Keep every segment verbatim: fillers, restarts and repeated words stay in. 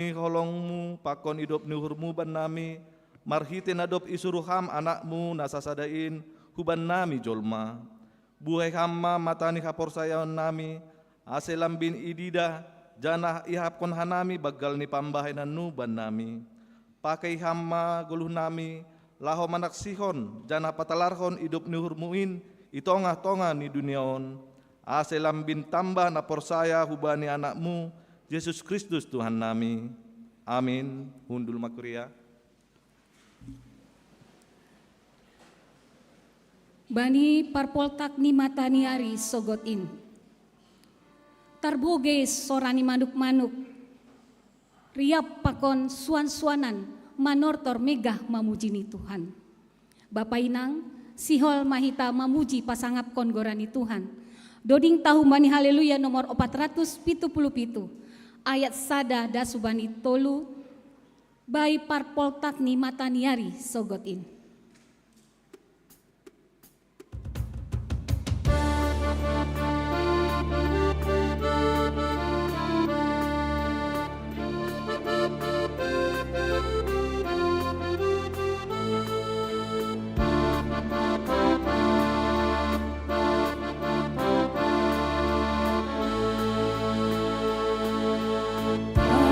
holongmu pakon idop ni uhurmu bannami, marhite na dob isuru ham anakmu na sasada in hubannami jolma. Buhai ham ma mata ni haporsayaonnami, ase lambin ididah, janah ihapkon hanami banggal ni pambahenannu bannami. Pakei ham ma goluhnami, laho manaksihon janah patalarhon idop ni uhurmu in i tongah-tongah ni dunia on, ase lambin tambah na porsaya hubani anakmu, Jesus Kristus Tuhannami. Amin. Hundul ma kuria. Bani parpoltak ni mata ni ari sogot in. Tarbogei sora ni manuk-manuk, riap pakon suan-suanan manortor megah mamuji ni Tuhan. Bapa inang, sihol ma hita mamuji pasangapkon goran ni Tuhan. Doding tahu mani Haleluya nomor opat ratus pitu puluh pitu, ayat sada das hubani tolu, bai parpoltak ni mata ni ari sogot in.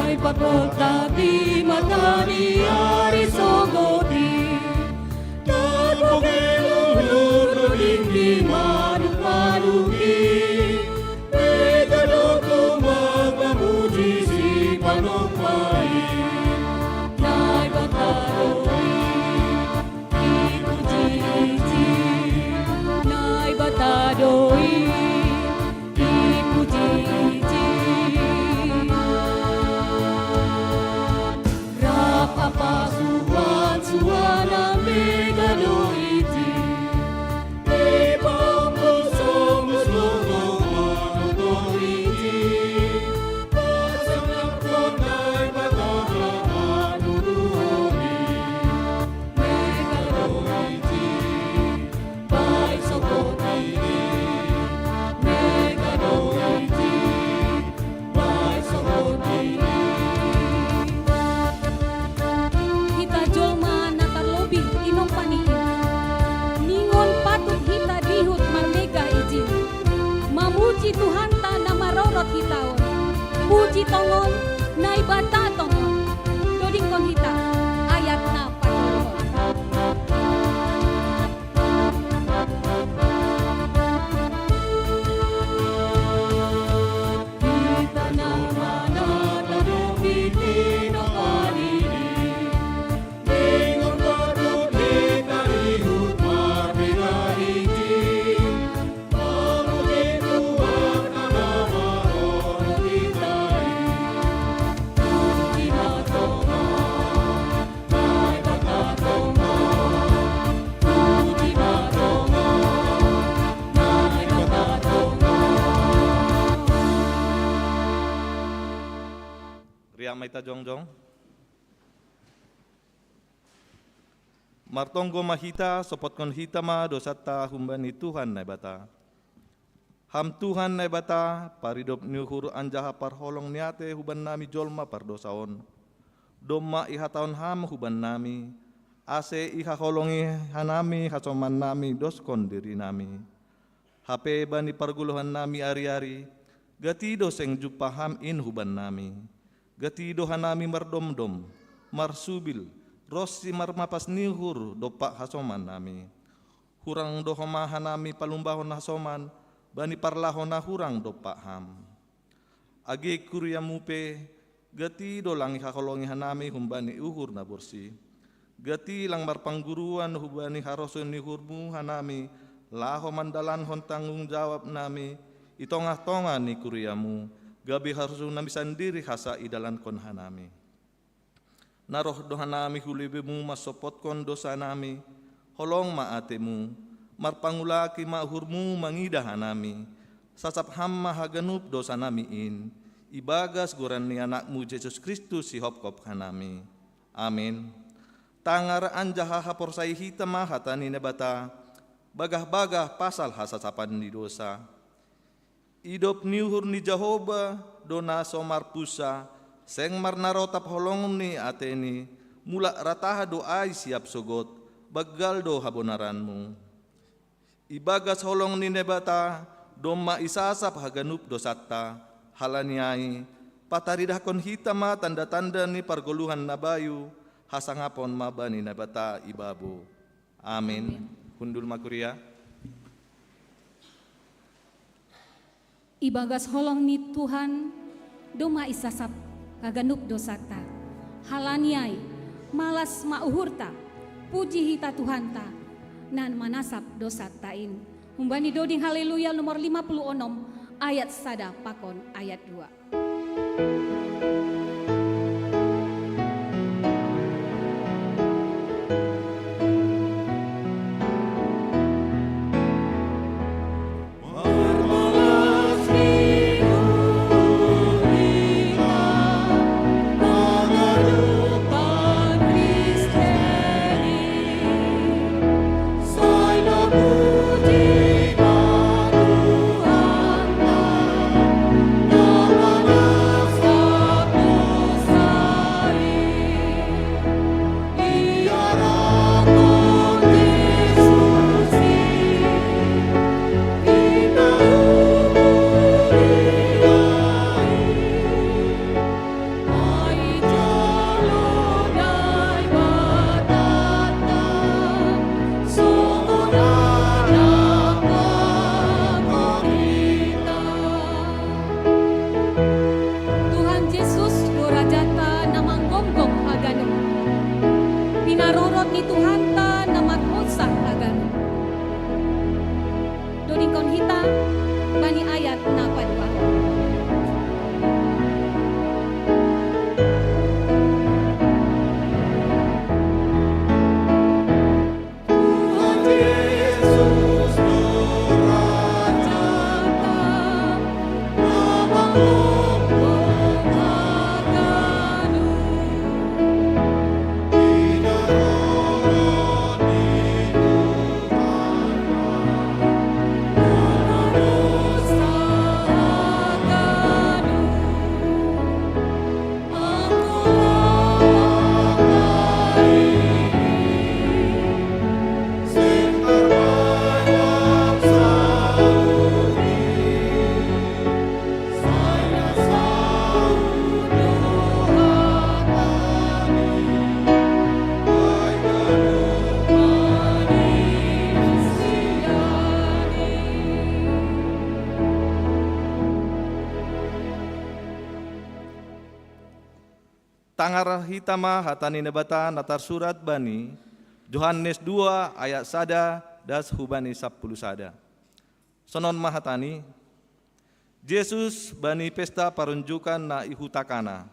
Ai patolta di mata ni ari sogot i, tarbogei luhur doding ni manuk-manuk i, mega do tumang mamuji si panompa i. Naibata do i, ipuji-iji, Naibata do i, ipuji-iji. Rap hampasuan-suanan mega do iji, ipaombus-ombus lomong-lomong iji, pasangapkon Naibata hanuruhon i. Hita jolma na tarlobih i nompa ni i, ningon patut hita dihut marmegah ijin, mamuji Tuhanta na marorot hita on. Puji tongon, Naibata tongon. Dodingkon hita ayat na patoluhon. Riap ma hita jongjong. Martonggo ma hita, sopotkon hita ma dousanta humbani Tuhan Naibata. Ham Tuhan Naibata, paridop ni uhur anjaha parholong ni atei hubannami jolma pardousa on. Domma ihatahon Ham hubannami, ase ihaholongi hanami hasomannami doskon dirinami. Hape bani pargoluhannami ari-ari, gati do seng jumpah Ham in hubannami. Gati do hanami mardomdom, marsubil, ronsi marmapas ni uhur dompak hasomannami. Hurang do homa hanami palumbahon hasoman bani parlahou na hurang dompak Ham. Age kuriamu pe, gati do lang ihaholongi hanami humbani uhur na borsih. Gati lang marpangguruan hubani harosuh ni uhurmu hanami, laho mandalankon tanggung jawabnami i tongah-tongah ni kuriamu, gabe harosuhnami sandiri asa idalankon hanami. Na roh do hanami hu lobeimu mansopotkon dousanami, holong ma ateimu, marpangulaki ma uhurmu mangidah hanami, sasap Ham ma haganup dousanami in, ibagas goran ni Anakmu Jesus Kristus sihopkop hanami. Amin. Tangar anjaha haporsayai hita ma hata ni Naibata, bagah-bagah pasal hasasapan ni dousa. Idop ni uhur ni Jahowa do na so marpunsa, Seng marnarotap holong ni ateni, mulak rataha do ai siap sogot, banggal do habonaranmu. Ibagas holong ni Naibata, domma isasap haganup dosanta, halani ai, pataridahkon hita ma tanda-tanda ni pargoluhan na bayu, hasangapon ma bani Naibata ibabo. Amin. Hundul ma kuria. Ibagas holong ni Tuhan, domma isasap haganup dosanta. Halani ai, malas ma uhurta, puji hita Tuhanta, na manasap dosanta in. Humbani doding Haleluya nomor lima puluh onom, ayat sada pakon ayat dua. Tuhan Jesus do Rajata na manggomgom haganup. Pinarurot ni Tuhanta na marhunsa haganup. Dodingkon hita bani ayat na paduahon. Tangar hita ma hata ni Naibata na tarsurat bani Johannes dua ayat sada das hubani sampulu sada. Sonon ma hatani, Jesus bani pesta parunjukan na i huta Kana.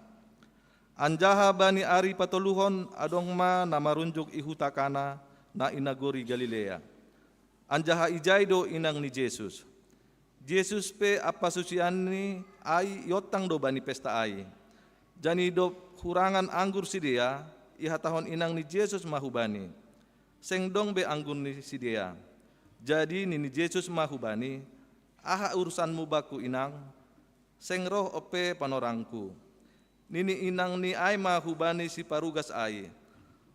Anjaha bani ari patoluhon adong ma na marunjuk i huta Kana na i nagori Galilea. Anjaha ijai do inang ni Jesus. Jesus pe ampa susianni ai iontang do bani pesta ai. Jani dob hurangan anggur sidea, ihatahon inang ni Jesus ma hubani, "Seng dong be anggur ni sidea." Jadi nini Jesus ma hubani, "Aha urusanmu bangku, inang? Seng roh ope panorangku." Nini inang ni ai ma hubani siparugas ai,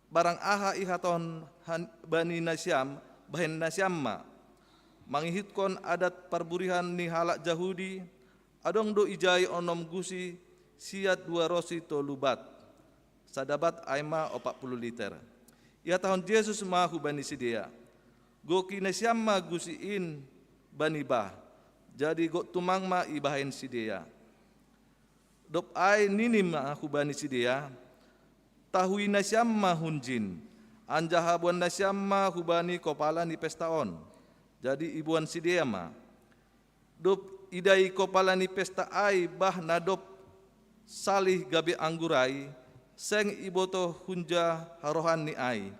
"Barang aha ihatahon han-, bani nasiam, bahen nasiam ma. Mangihutkon adat parburihan ni halak Jahudi, adong do ijai onom gusi siat dua rosi tolu bat, sada bat ai ma ompat pulu liter." Ihatahon Jesus ma hubani sidea, "Goki nasiam ma gusi in bani bah." Jadi gok tumang ma ibahen sidea. Dob ai nini ma hubani sidea, "Tahui nasiam ma hunjin, anjaha boan nasiam ma hubani kopala ni pesta on." Jadi iboan sidea ma. Dob idai kopala ni pesta ai bah na dob salih gabe anggur ai, seng ibotoh hunja harohanni ai.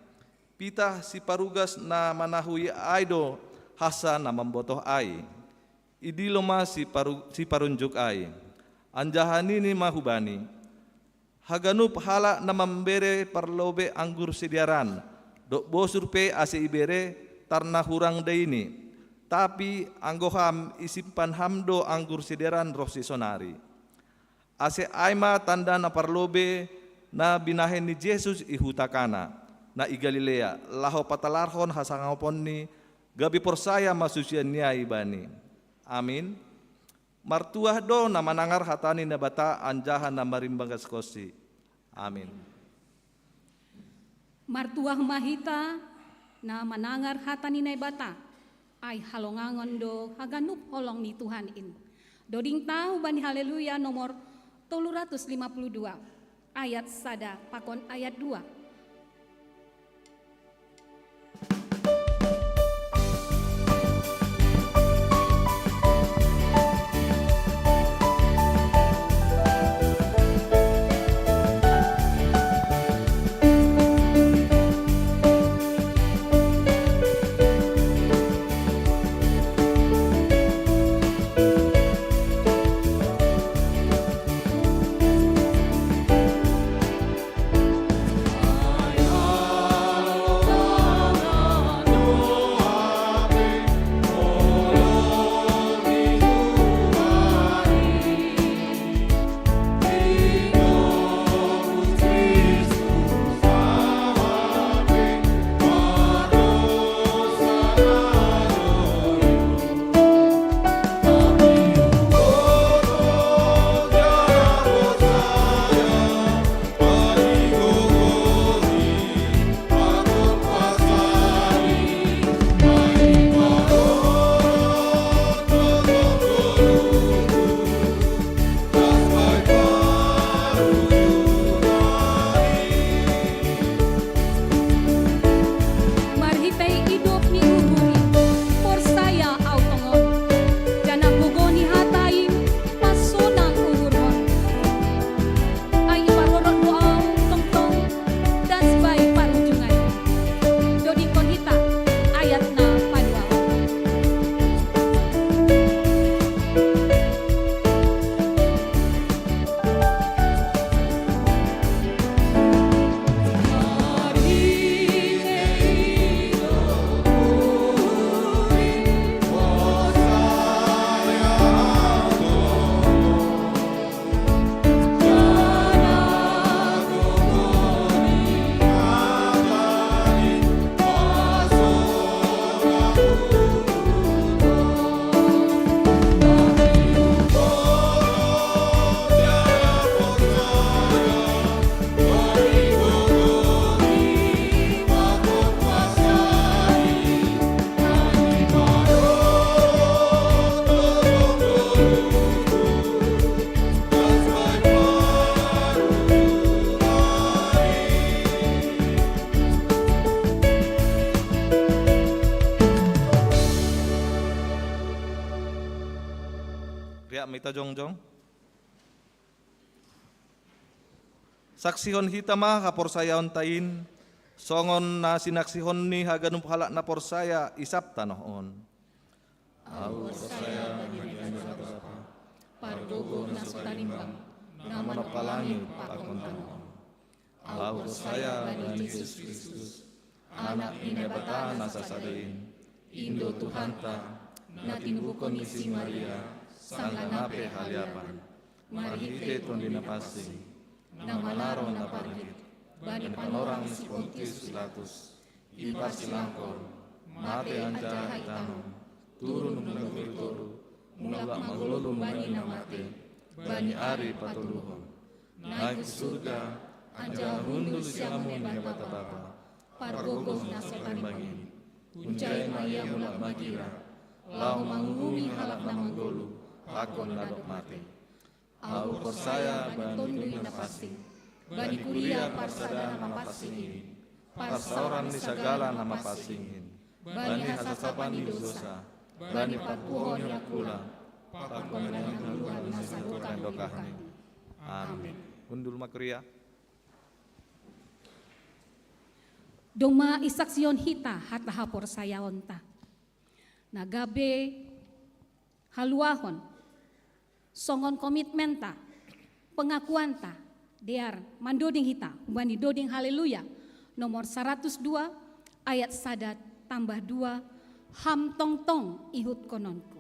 Pitah siparugas na manahui ai do hansa na mambotoh ai. Idilo ma siparu-, siparunjuk ai. Anjaha nini ma hubani, "Haganup halak na mambere parlobei anggur sidearan, dob bosur pe ase ibere, tarna hurang daini. Tapi anggo ham, isimpan ham do anggur sidearan ronsi sonari." Ase ai ma tanda na parlobei na binahen ni Jesus i huta Kana, na i Galilea, laho patalarhon hasangaponni, gabe porsaya ma susianNi ai Bani. Amin. Martuah do na manangar hata ni Naibata anjaha na marimbagaskonSi. Amin. Martuah ma hita na manangar hata ni Naibata, ai halongangon do haganup holong ni Tuhan in. Dodingta hubani Haleluya nomor tolu ratus lima puluh dua, ayat sada pakon ayat dua. Marhitei idop ni uhur i, porsaya ahu tongon. Janah gogoh ni hata i pasonang uhurhon. Ai iparorot do ahu tongtong, das bai parujungan. Dodingkon hita ayat na paduahon. Riak ma ita jongjong. Saksihon hita ma haporsayaonta in, songon na sinaksihon ni haganup halak na porsaya i sab tanoh on. Ahu porsaya bani Naibata Bapa, pargogoh na so tarimbang, na manompa langit pakon tanoh on. Ahu porsaya bani Jesus Kristus, Anak ni Naibata na sasada in, in do Tuhanta, na tinubuhkon ni si Maria, sanggah na pe haliapan, marhitei Tondi Napansing, na manaron na pargit bani panorang ni si Pontius Pilatus, iparsilangkon, mate anjaha itanom, turun hu nagori toruh, mulak ma ngolu bani na mate, bani ari patoluhon. Naik hu surga, anjaha hundul siamun ni Naibata Bapa, pargogoh na so tarimbang in. Hunjai ma Ia mulak magira, laho manguhumi halak na manggoluh, pakon na dob mate. Ahu porsaya bani Tondi Napansing, bani kuria parsada na mapansing in, parsaoran ni sagala na mapansing in, bani hasasapan ni dosa, bani pampuhoon ni angkula, pakon bani hangoluan na sadokah-dokahna. Amin. Hundul ma kuria. Domma isaksihon hita hata haporsayaonta, na gabe haluahon songon komitmenta, pengakuanta, dear mandoding hita humbani doding Haleluya nomor saratus dua ayat sada tambah dua, Ham tongtong ihutkononku.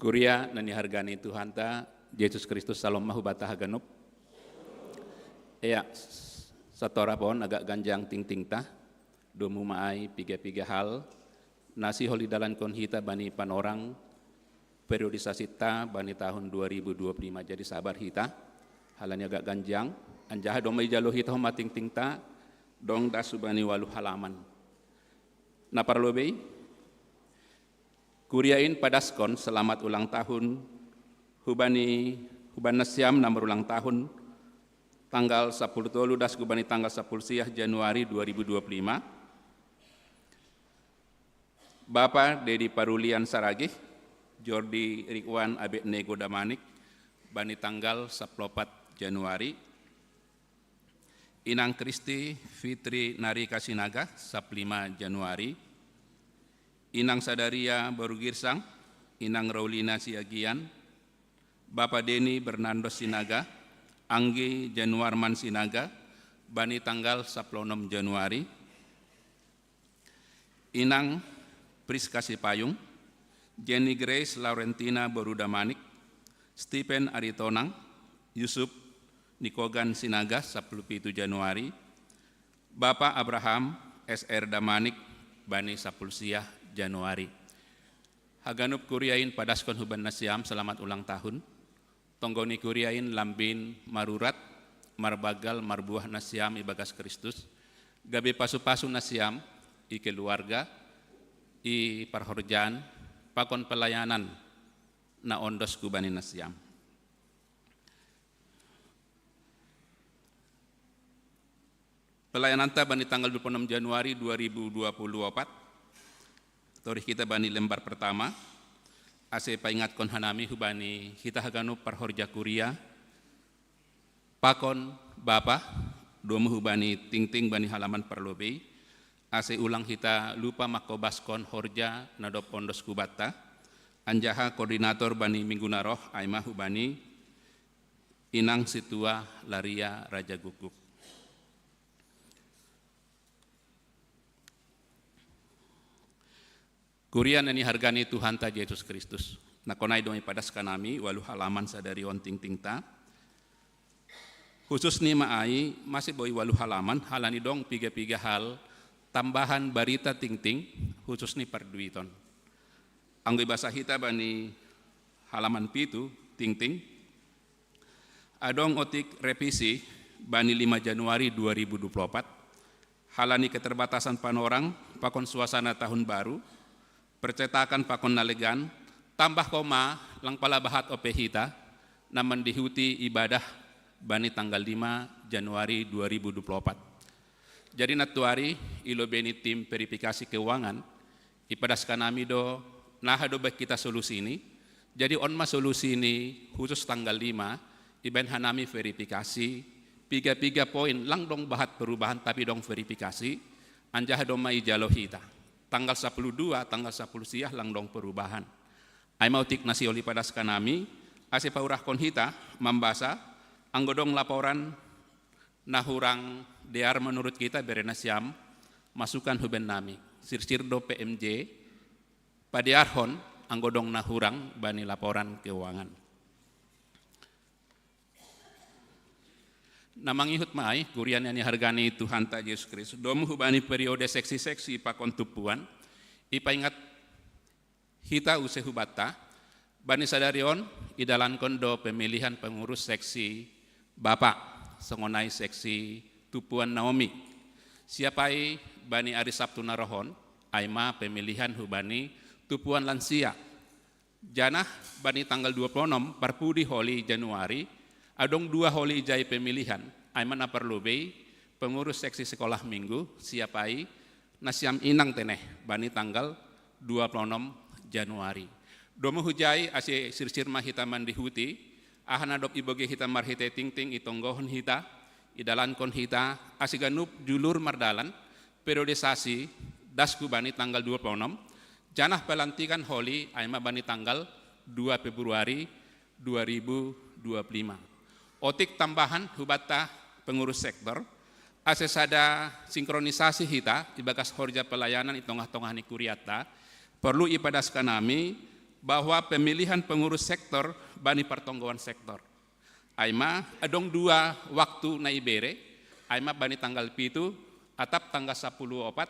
Kuria nani hargani Tuhanta Yesus Kristus, salom ma hubata haganup. Ea, satora pon agak ganjang tingtingta, domu maai piga-piga hal nasi holi dalankon hita bani panorang periodisasita bani tahun dua ribu dua puluh lima. Jadi sabar hita, halani agak ganjang, anjaha dong mai jalo hita homa tingtingta, dong dasu bani walu halaman. Na parlobei, kuriain padaskon selamat ulang tahun hubani, huban nasiam na marulang tahun tanggal sapuluh tolu das hubani tanggal sapuluh siah Januari dua ribu dua puluh lima. Bapa Dedi Parulian Saragih, Jordi Rikwan Abednego Damanik, bani tanggal sapuluh opat Januari. Inang Kristi Fitri Narika Sinaga, sapuluh lima Januari. Inang Sadaria Baru Girsang, Inang Raulina Siagian, Bapa Deni Bernardo Sinaga, Anggi Januarman Sinaga, bani tanggal sapuluh enam Januari. Inang Priska Sipayung, Jenny Grace Laurentina Boruda Manik, Stephen Aritonang, Yusuf Nikogan Sinaga, sapuluh pitu Januari, Bapa Abraham S R Damanik, bani sapuluh siah Januari. Haganup kuriain padaskon huban nasiam selamat ulang tahun. Tonggoni kuriain lambin marurat, marbagal, marbuah nasiam ibagas Kristus, gabe pasu-pasu nasiam i keluarga, i parhorjaan, pakon pelayanan na ondos hubani nasiam. Pelayananta bani tanggal dua puluh enam Januari dua ribu dua puluh opat, torih kita bani lembar pertama, ase paingatkon hanami hubani hita haganup parhorja kuria, pakon Bapa, domu hubani tingting bani halaman parlobei, ase ulang hita lupa mangkobaskon horja na dob ondos hubanta, anjaha koordinator bani minggu na roh ai ma hubani Inang Situa Laria Raja Gukguk. Kuria nani hargani Tuhanta Yesus Kristus. Na konai dong ipadas kanami walu halaman sadari on tingtingta. Khusus ni maai masih boi walu halaman, halani dong piga-piga hal tambahan barita tingting, khusus ni parduiton. Anggo ibasa hita bani halaman pitu tingting, adong otik revisi bani lima Januari dua ribu dua puluh opat, halani keterbatasan panorang pakon suasana tahun baru, percetakan pakon na legan, tambah koma lang pala bahat ope hita na mandihuti ibadah bani tanggal lima Januari dua ribu dua puluh opat. Jadi nantuari i lobei ni tim verifikasi keuangan, ipadas kanami do, naha do baik kita solusi ni. Jadi on ma solusi ni khusus tanggal lima, ibaen hanami verifikasi, piga-piga poin, lang dong bahat perubahan tapi dong verifikasi, anjaha dong ma ijalo hita. Tanggal sapuluh dua, tanggal sapuluh siah lang dong perubahan. Ai ma otik nasi oli padas kanami, ase paurahkon hita mambasa, anggo dong laporan na hurang dear menurut kita bere nasiam, masukan huben nami. Sirsir do P M J, padearhon anggo dong na hurang bani laporan keuangan. Na mangihut maai, kuria nani hargani Tuhanta Yesus Kristus, domu hubani periode seksi-seksi pakon tumpuan, ipaingat hita use hubanta, bani sadari on idalankon do pemilihan pengurus seksi Bapa, songon ai seksi tumpuan Naomi. Siap ai bani ari Sabtu na roh on, ai ma pemilihan hubani tumpuan lansia. Janah bani tanggal dua puluh enam parpudi holi Januari, adong dua holi ijai pemilihan, ai ma na parlobei pengurus seksi sekolah minggu, siap ai nasiam inang teneh bani tanggal dua puluh enam Januari. Domu hujai ase sirsir ma hita mandihuti, aha na dob ibogei hita marhite tingting itonggohon hita, idalankon hita, ase ganup julur mardalan, periodisasi das hubani tanggal dua puluh enam, janah pelantikan holi ai ma bani tanggal dua Februari dua ribu dua puluh lima. Otik tambahan hubanta pengurus sektor, ase sada sinkronisasi hita ibagas horja pelayanan i tongah-tongah ni kuriata, perlu ipadas kanami bahwa pemilihan pengurus sektor bani pertonggoan sektor. Aima adong dua waktu na ibere, aima bani tanggal pitu atap tanggal sepuluh opat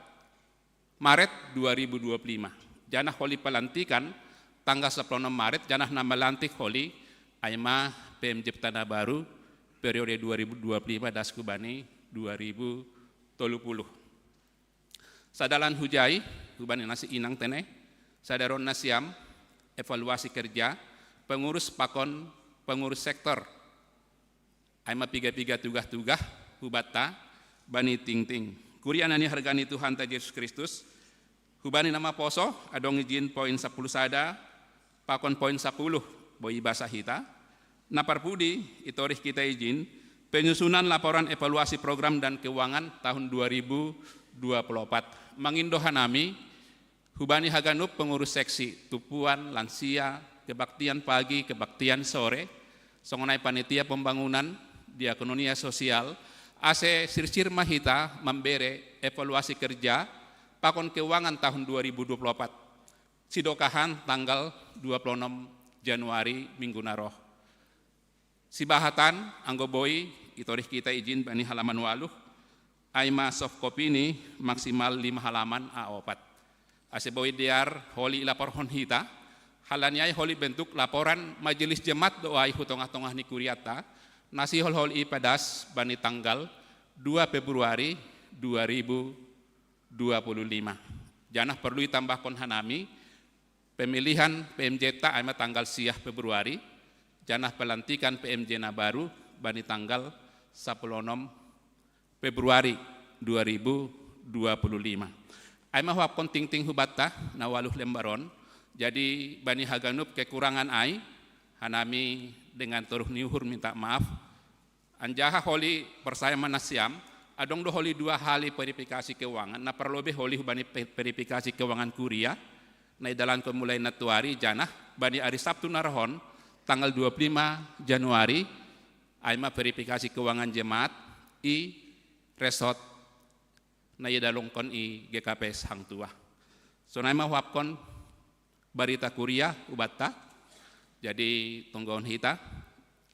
Maret dua ribu dua puluh lima. Janah holi pelantikan tanggal sepuluh Maret, janah na melantik holi aima P M J Tana Baru periode dua ribu dua puluh lima dasku bani dua ribu tolu puluh. Sadalan hujai, hubani nasi inang tene, sadaron nasiam, evaluasi kerja, pengurus pakon, pengurus sektor. Aima piga-piga tugah-tugah, hubatta, bani tingting. Kuria nani hargani Tuhanta Yesus Kristus, hubani nama poso, adong ijin poin sepuluh sada, pakon poin sepuluh, boi basa hita. Na parpudi, itorih kita ijin, penyusunan laporan evaluasi program dan keuangan tahun dua ribu dua puluh empat. Mangindo hanami, hubani haganup pengurus seksi, tupuan, lansia, kebaktian pagi, kebaktian sore, songonai panitia pembangunan, diakonia sosial, ase sirsir ma hita mambere evaluasi kerja, pakon keuangan tahun dua ribu dua puluh empat. Sidokahan tanggal dua puluh enam Januari minggu na roh. Sibahatan, anggo boi, itorih kita ijin bani halaman waluh, aima soft copy ni maksimal lima halaman A opat. Ase boi dear holi ilaporhon hita, halani ai holi bentuk laporan majelis jemaat do ai hu tongah-tongah ni kuriata, na sihol-holi ipadas bani tanggal dua Februari dua ribu dua puluh lima. Janah perlu itambahkon hanami, pemilihan P M J ta aima tanggal siah Februari, janah pelantikan P M J na baru bani tanggal sepuluh Februari dua ribu dua puluh lima. Aima huapkon tingting hubatta na waluh lembaron, jadi bani haganup kekurangan ai, hanami dengan toruh ni uhur minta maaf. Anjaha holi persaya manasiam, adong do holi dua hali verifikasi keuangan, na parlobei holi hubani pe-, verifikasi keuangan kuria, na idalankon mulai na tuari janah, bani ari Sabtu na rohon, tanggal dua puluh lima Januari, aima verifikasi keuangan jemaat, i resort, na idalongkon i G K P S Hang Tuah. Sonai ma huapkon barita kuria ubatta, jadi tonggohon hita,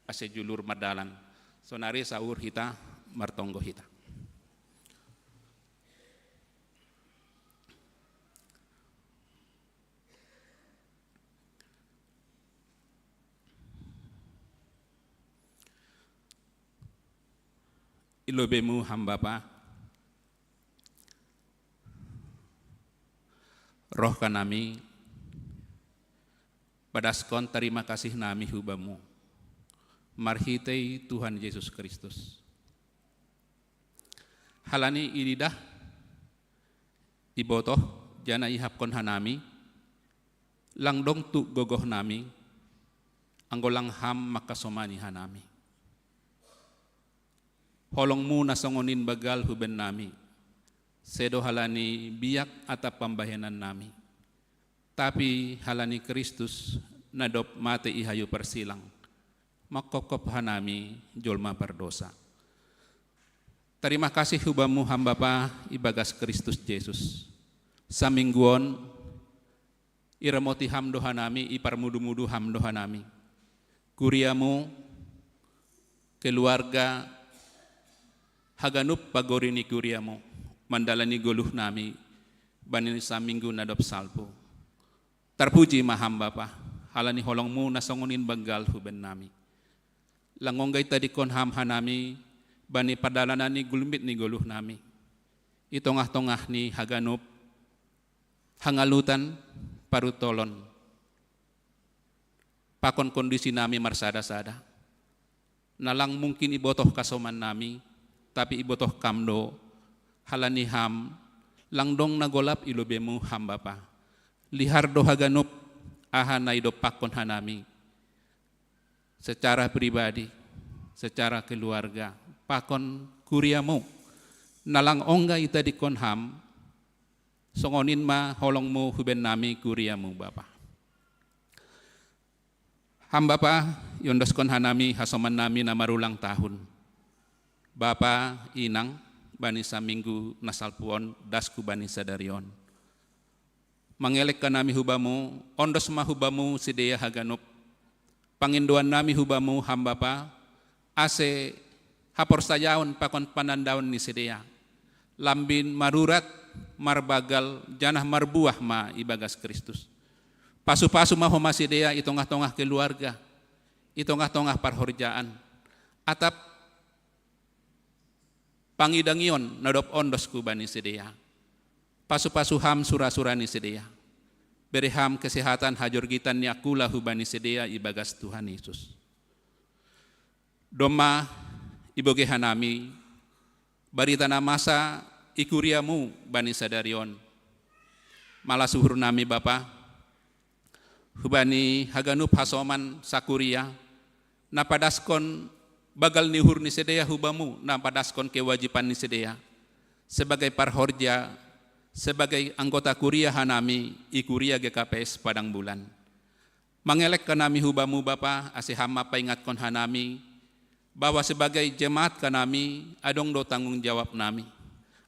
ase julur mardalan. Sonari saur hita, martonggo hita. I lobeimu ham Bapa, roh hanami, padaskon tarima kasih nami hu Bamu, marhitei Tuhan Yesus Kristus. Halani ididah, ibotoh, janah ihapkon hanami, lang dong tu gogoh nami, anggo lang Ham mangkasomani hanami. HolongMu na songon in banggal hu bennami, sedo halani biak atap pambahenan nami, tapi halani Kristus na dob mate i hayu parsilang, mangkopkop hanami jolma pardosa. Tarima kasih hu Bamu Ham Bapa ibagas Kristus Jesus. Saminggu on, iramoti Ham do hanami, iparmudu-mudu Ham do hanami. Kuriamu, keluarga, haganup pagori ni kuriamu, mandalani goluh nami, bani saminggu na dob salpu. Tarpuji ma Ham Bapa, halani holongMu na songon in banggal hu bennami. Lang ongga itadingkon Ham hanami, bani pardalanan ni gulmit ni goluh nami. I tongah-tongah ni haganup, hangalutan, parutolon. Pakon kondisi nami marsada-sada. Na lang mungkin ibotoh kasoman nami, tapi ibotoh Kam do, halani Ham, lang dong na golap i lobeiMu Ham Bapa. Lihar do haganup, aha na idompakkon hanami. Secara pribadi, secara keluarga, pakon kuriaMu. Na lang ongga itadingkon Ham, songon in ma holongMu hu bennami kuriaMu Bapa. Ham Bapa, iondoskon hanami hasoman nami na marulang tahun. Bapa, Inang, bani saminggu na salpu on, dasku bani sadari on. Mangelek kanami hu Bamu, ondos ma hu Bamu sidea haganup. Pangindoan nami hu Bamu ham Bapa, ase haporsayaon pakon panandaon ni sidea. Lambin marurat, marbagal, janah marbuah ma ibagas Kristus. Pasu-pasu ma homa sidea i tongah-tongah keluarga, i tongah-tongah parhorjaan. Atap pangidangion na dob ondos hu bani sidea. Pasu-pasu ham sura-sura ni sidea. Bere ham kesehatan hajorgitan ni angkula hu bani sidea ibagas Tuhan Yesus. Domma ibogei hanami barita na masa i kuriamu bani sadari on. Malas uhur nami Bapa, hu bani haganup hasoman sakuria, na padaskon bagal ni uhur ni sidea hu Bamu, na padaskon kewajiban ni sidea. Sebagai parhorja, sebagai anggota kuria hanami i kuria G K P S Padang Bulan. Mangelek kanami hu Bamu Bapa, ase ham ma paingatkon hanami, bahwa sebagai jemaat kanami, adong do tanggung jawab nami.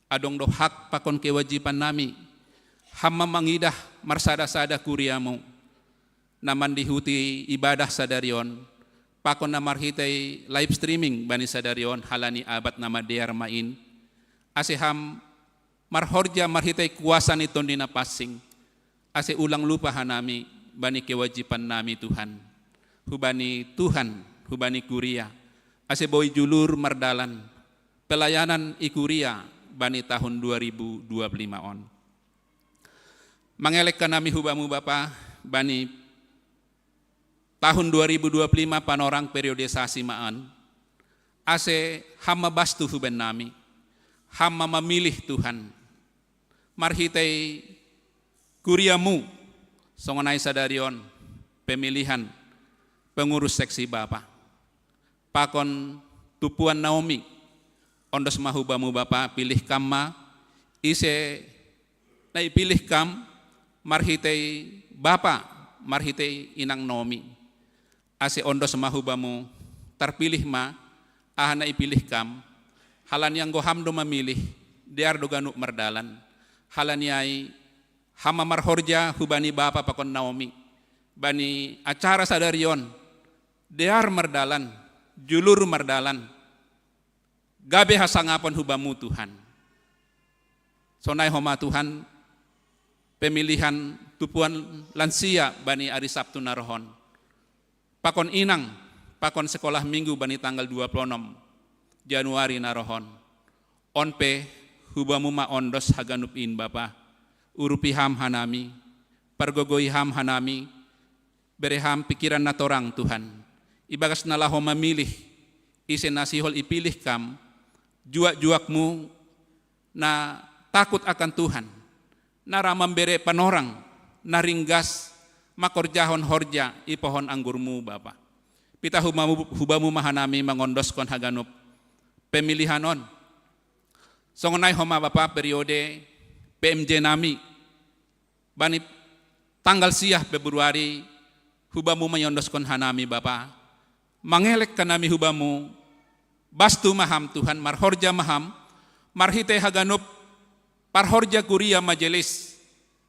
Adong do hak pakon kewajiban nami. Ham ma mangidah marsada-sada kuriamu. Na mandihuti ibadah sadari on, pakon na marhitei live streaming bani sadari on halani abat na madear ma in. Ase ham marhorja marhitei kuasa ni Tondi Na Pansing. Ase ulang lupa hanami bani kewajiban nami Tuhan. Hu bani Tuhan, hu bani kuria. Ase boi julur mardalan pelayanan i kuria bani tahun dua ribu dua puluh lima on. Mangelek kanami hu Bamu Bapa bani tahun dua ribu dua puluh lima panorang periodisasi ma an. Ase ham ma bastu hu bennami. Ham ma mamilih Tuhan. Marhitei kuriamu songon ai sadari on pemilihan pengurus seksi Bapa. Pakon tumpuan Naomi, ondos ma hu Bamu Bapa, pilih kam ma, ise na ipilih kam, marhitei Bapa, marhitei inang Naomi. Ase ondos ma hu Bamu, tarpilih ma, aha na ipilih kam, halani anggo ham do mamilih, dear do ganup mardalan, halani ai ham ma marhorja hu bani Bapa pakon Naomi, bani acara sadari on, dear mardalan, julur mardalan, gabe hasangapon hu Bamu Tuhan. Sonai homa Tuhan, pemilihan tumpuan lansia bani ari Sabtu na roh on. Pakon inang, pakon sekolah minggu bani tanggal dua puluh enam Januari na roh on. On pe, hu Bamu ma ondos haganup in Bapa. Urupi ham hanami, pargogoi ham hanami, bere ham pikiran na torang Tuhan. Ibagas na laho mamilih, ise na sihol ipilih kam, juak-juakmu na takut akan Tuhan, na ra mambere panorang, na ringgas mangkorjahon horja i pohon anggurmu Bapa. Pitah hu Bamu, hu Bamu ma hanami mangondoskon haganup pemilihan on. Songon ai homa Bapa periode P M J nami, bani tanggal sia Februari, hu Bamu ma iondoskon hanami Bapa. Mangelek hanami hu Bamu, bastu ma ham Tuhan, marhorja ma ham, marhitei haganup parhorja kuria majelis,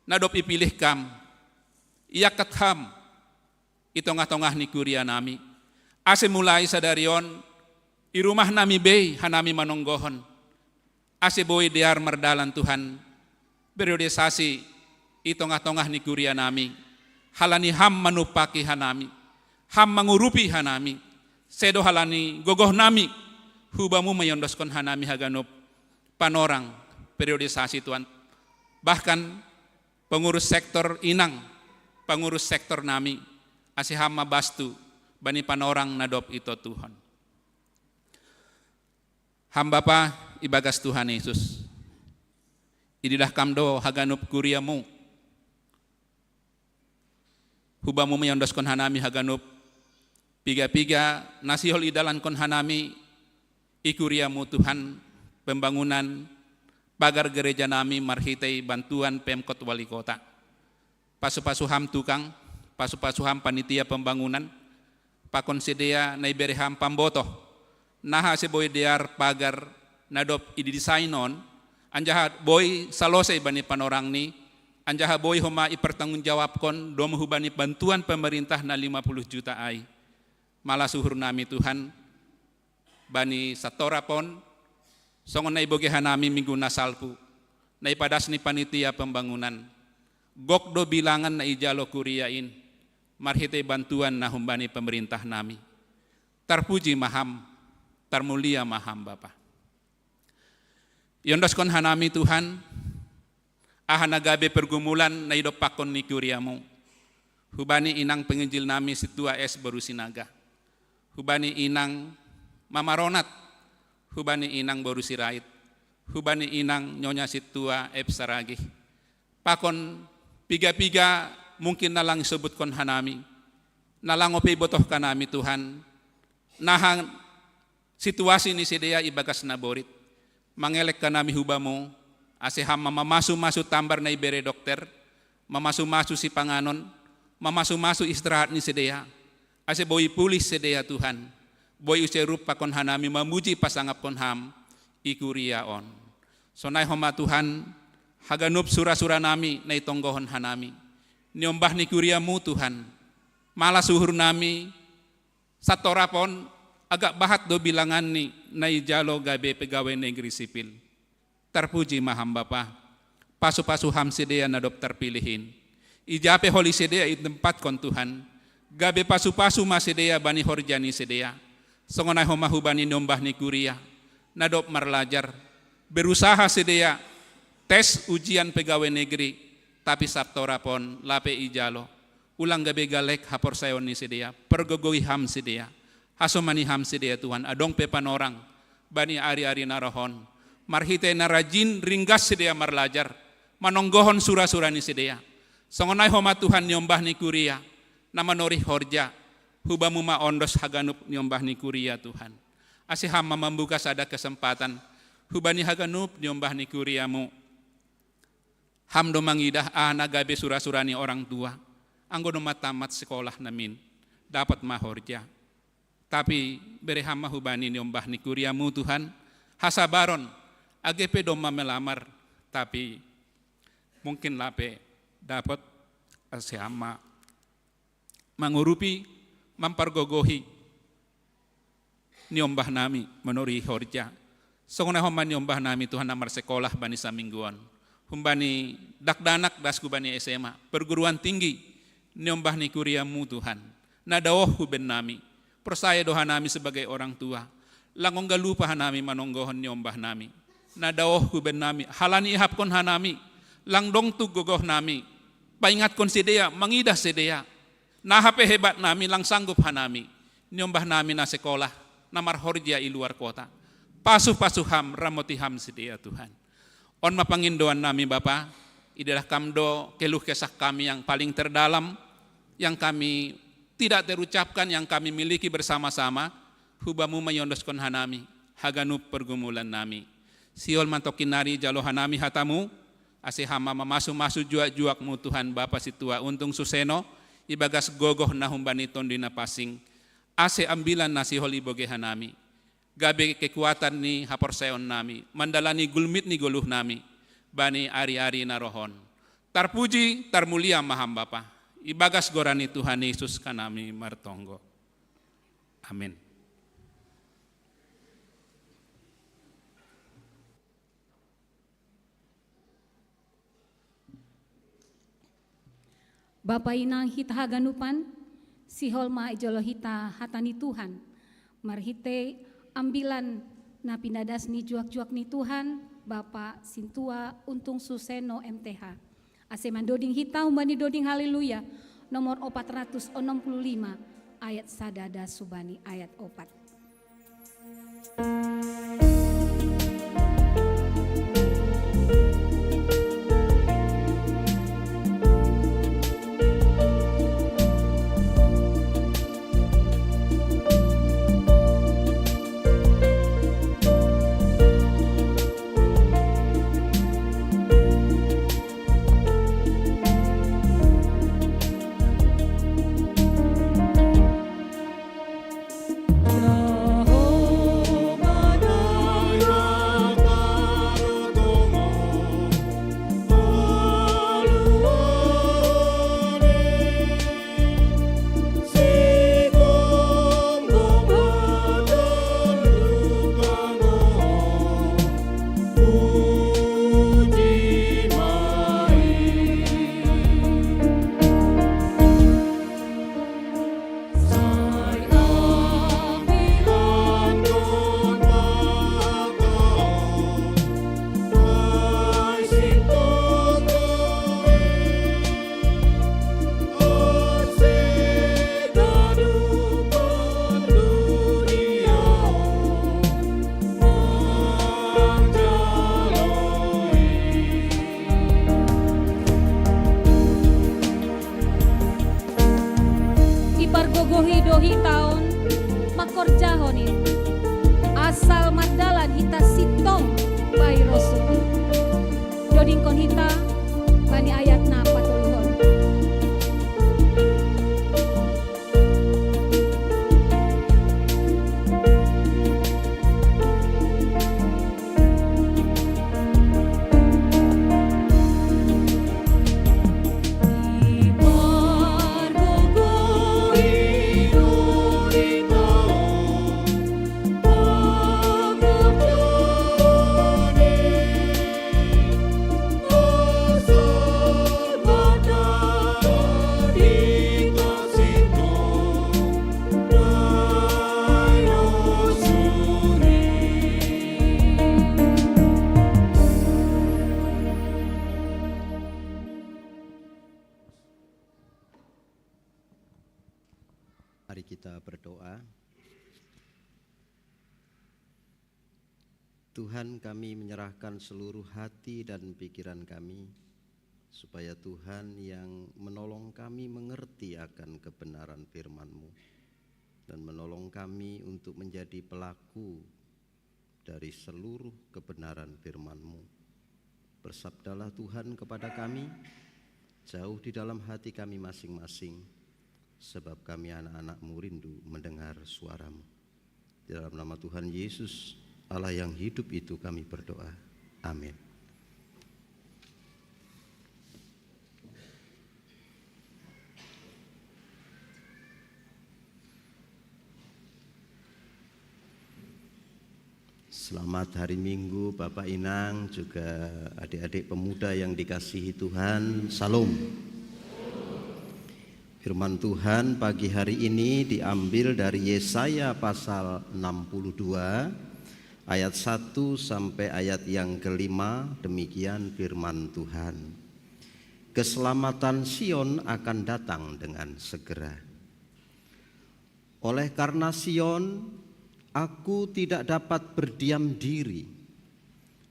na dob ipilih kam, iangkat ham i tongah-tongah ni kuria nami. Ase mulai sadari on, i rumah nami bei hanami manonggohon. Ase boi dear mardalan Tuhan, periodisasi i tongah-tongah ni kuria nami, halani ham manumpaki hanami, ham mangurupi hanami, sedo halani gogoh nami, hu Bamu ma iondoskon hanami haganup panorang periodisasi Tuhan. Bahkan pengurus sektor inang, pengurus sektor nami, ase ham ma bastu bani panorang na dob itotuhon. Ham Bapa ibagas Tuhan Yesus. Ididah kam do haganup kuriamu. Hu Bamu ma iondoskon hanami haganup piga-piga na sihol idalankon hanami i kuriamu Tuhan, pembangunan pagar gereja nami marhitei bantuan Pemkot Wali Kota. Pasu-pasu ham tukang, pasu-pasu ham panitia pembangunan, pakon sidea na ibere ham pambotoh, naha ase boi dear pagar na dob ididesain on, anjaha boi salose bani panorang ni Anjaha boi homa ipertanggungjawabkon dome hubani bantuan pemerintah na lima puluh juta ai. Malas uhur nami Tuhan, bani satorap on, songon na ibogei hanami minggu na salpu, na ipadas ni panitia pembangunan. Gok do bilangan na ijalo kuria in, marhitei bantuan na humbani pemerintah nami. Tarpuji ma Ham, tarmulia ma Ham Bapa. Iondoskon hanami Tuhan, aha na gabe pergumulan na idompakkon ni kuriamu. Hubani inang penginjil nami sintua S boru Sinaga. Hubani inang Mama Ronat. Hubani inang boru Sirait. Hubani inang nyonya sintua F Saragih. Pakon piga-piga mungkin na lang isobutkon hanami. Na lang ope ibotohkan nami Tuhan. Naha situasi ni sidea ibagas naborit. Mangelek hanami hubamu, ase Ham ma mamasu-masu tambar na ibere dokter, mamasu-masu sipanganon, mamasu-masu istirahat ni sidea, ase boi pulih sidea Tuhan, boi use rup pakon hanami mamuji pasangapkon Ham, i kuria on. Sonai homa Tuhan, haganup sura-sura nami na itonggohon hanami. Niombah ni kuriamu Tuhan, malas uhur nami, satorap on, agak bahat do bilangan ni na ijalo gabe pegawai negeri sipil. Tarpuji ma Ham Bapa, pasu-pasu Ham sidea na dob tarpilih in. Ija pe holi sidea itempatkon Tuhan, gabe pasu-pasu ma sidea bani horja ni sidea. Songon ai homa hubani niombah ni kuria, na dob marlajar, berusaha sidea, tes ujian pegawai negeri, tapi satorap on lape ijalo. Ulang gabe galek haporsayaon ni sidea, pergogoi Ham sidea. Hasomani Ham sidea Tuhan, adong pe panorang, bani ari-ari na roh on. Marhitei na rajin ringgas sidea marlajar, manonggohon sura-sura ni sidea. Songon ai homa Tuhan niombah ni kuria, na manorih horja, hubamu ma ondos haganup niombah ni kuria Tuhan. Ase Ham ma mambuka sada kesempatan, hubani haganup niombah ni kuriamu. Ham do mangidah aha na gabe sura-sura ni orang tua, anggo do ma tamat sekolah namin, dapat ma horja. Tapi bere Ham ma hubani niombah ni kuriamu Tuhan, hasabaron, age pe do ma melamar, tapi mungkin lape dapat ase Ham ma mangurupi, mampargogohi niombah nami manorih horja. Songon ai homa niombah nami Tuhan na marsekolah bani saminggu on. Humbani dakdanak dasku bani S M A, perguruan tinggi, niombah ni kuriamu Tuhan. Na daoh huben nami, porsaya do hanami sebagai orang tua. Lang ongga lupa hanami manonggohon niombah nami. Na daoh huben nami, halani ihapkon hanami, lang dong tu gogoh nami. Paingatkon sidea, mangidah sidea. Na hape hebat nami lang sanggup hanami, niombah nami na sekolah, na marhorja i luar kota. Pasu-pasu Ham, ramoti Ham sidea Tuhan. On ma pangindoan nami Bapa, idalah Kam do keluh kesah kami yang paling terdalam, yang kami tidak terucapkan, yang kami miliki bersama-sama, hubamu ma iondoskon hanami, haganup pergumulan nami. Sihol ma tongkin nari jalo hanami hatamu, ase Ham ma mamasu-masu juak-juakmu Tuhan Bapa Sintua Untung Suseno, ibagas gogoh na humbani Tondi Na Pansing, ase ambilan na sihol ibogei hanami, gabe kekuatan ni haporsayaon nami, mandalani gulmit ni goluh nami, bani ari-ari na roh on. Tarpuji, tarmulia ma Ham Bapa, ibagas goran ni Tuhan Yesus hanami martonggo. Amin. Bapa inang hita haganupan, sihol ma ijolo hita hata ni Tuhan. Marhitei ambilan na pinadas ni juak-juak ni Tuhan, Bapa Sintua Untung Suseno M T H. Ase mandoding hita humbani doding Haleluya, nomor opat ratus onom puluh lima, ayat sada das hubani ayat opat. Pargogohi do hita on mangkorjahon i, asal mardalan hita sintong bahi rosuhni. Dodingkon hita bani ayat na patoluhon. Mari kita berdoa. Tuhan, kami menyerahkan seluruh hati dan pikiran kami, supaya Tuhan yang menolong kami mengerti akan kebenaran firman-Mu dan menolong kami untuk menjadi pelaku dari seluruh kebenaran firman-Mu. Bersabdalah Tuhan kepada kami, jauh di dalam hati kami masing-masing, sebab kami anak-anak-Mu rindu mendengar suara-Mu. Di dalam nama Tuhan Yesus, Allah yang hidup itu kami berdoa. Amin. Selamat hari Minggu, Bapak Inang, juga adik-adik pemuda yang dikasihi Tuhan. Salam. Firman Tuhan pagi hari ini diambil dari Yesaya pasal enam puluh dua ayat satu sampai ayat yang kelima. Demikian firman Tuhan. Keselamatan Sion akan datang dengan segera. Oleh karena Sion, aku tidak dapat berdiam diri,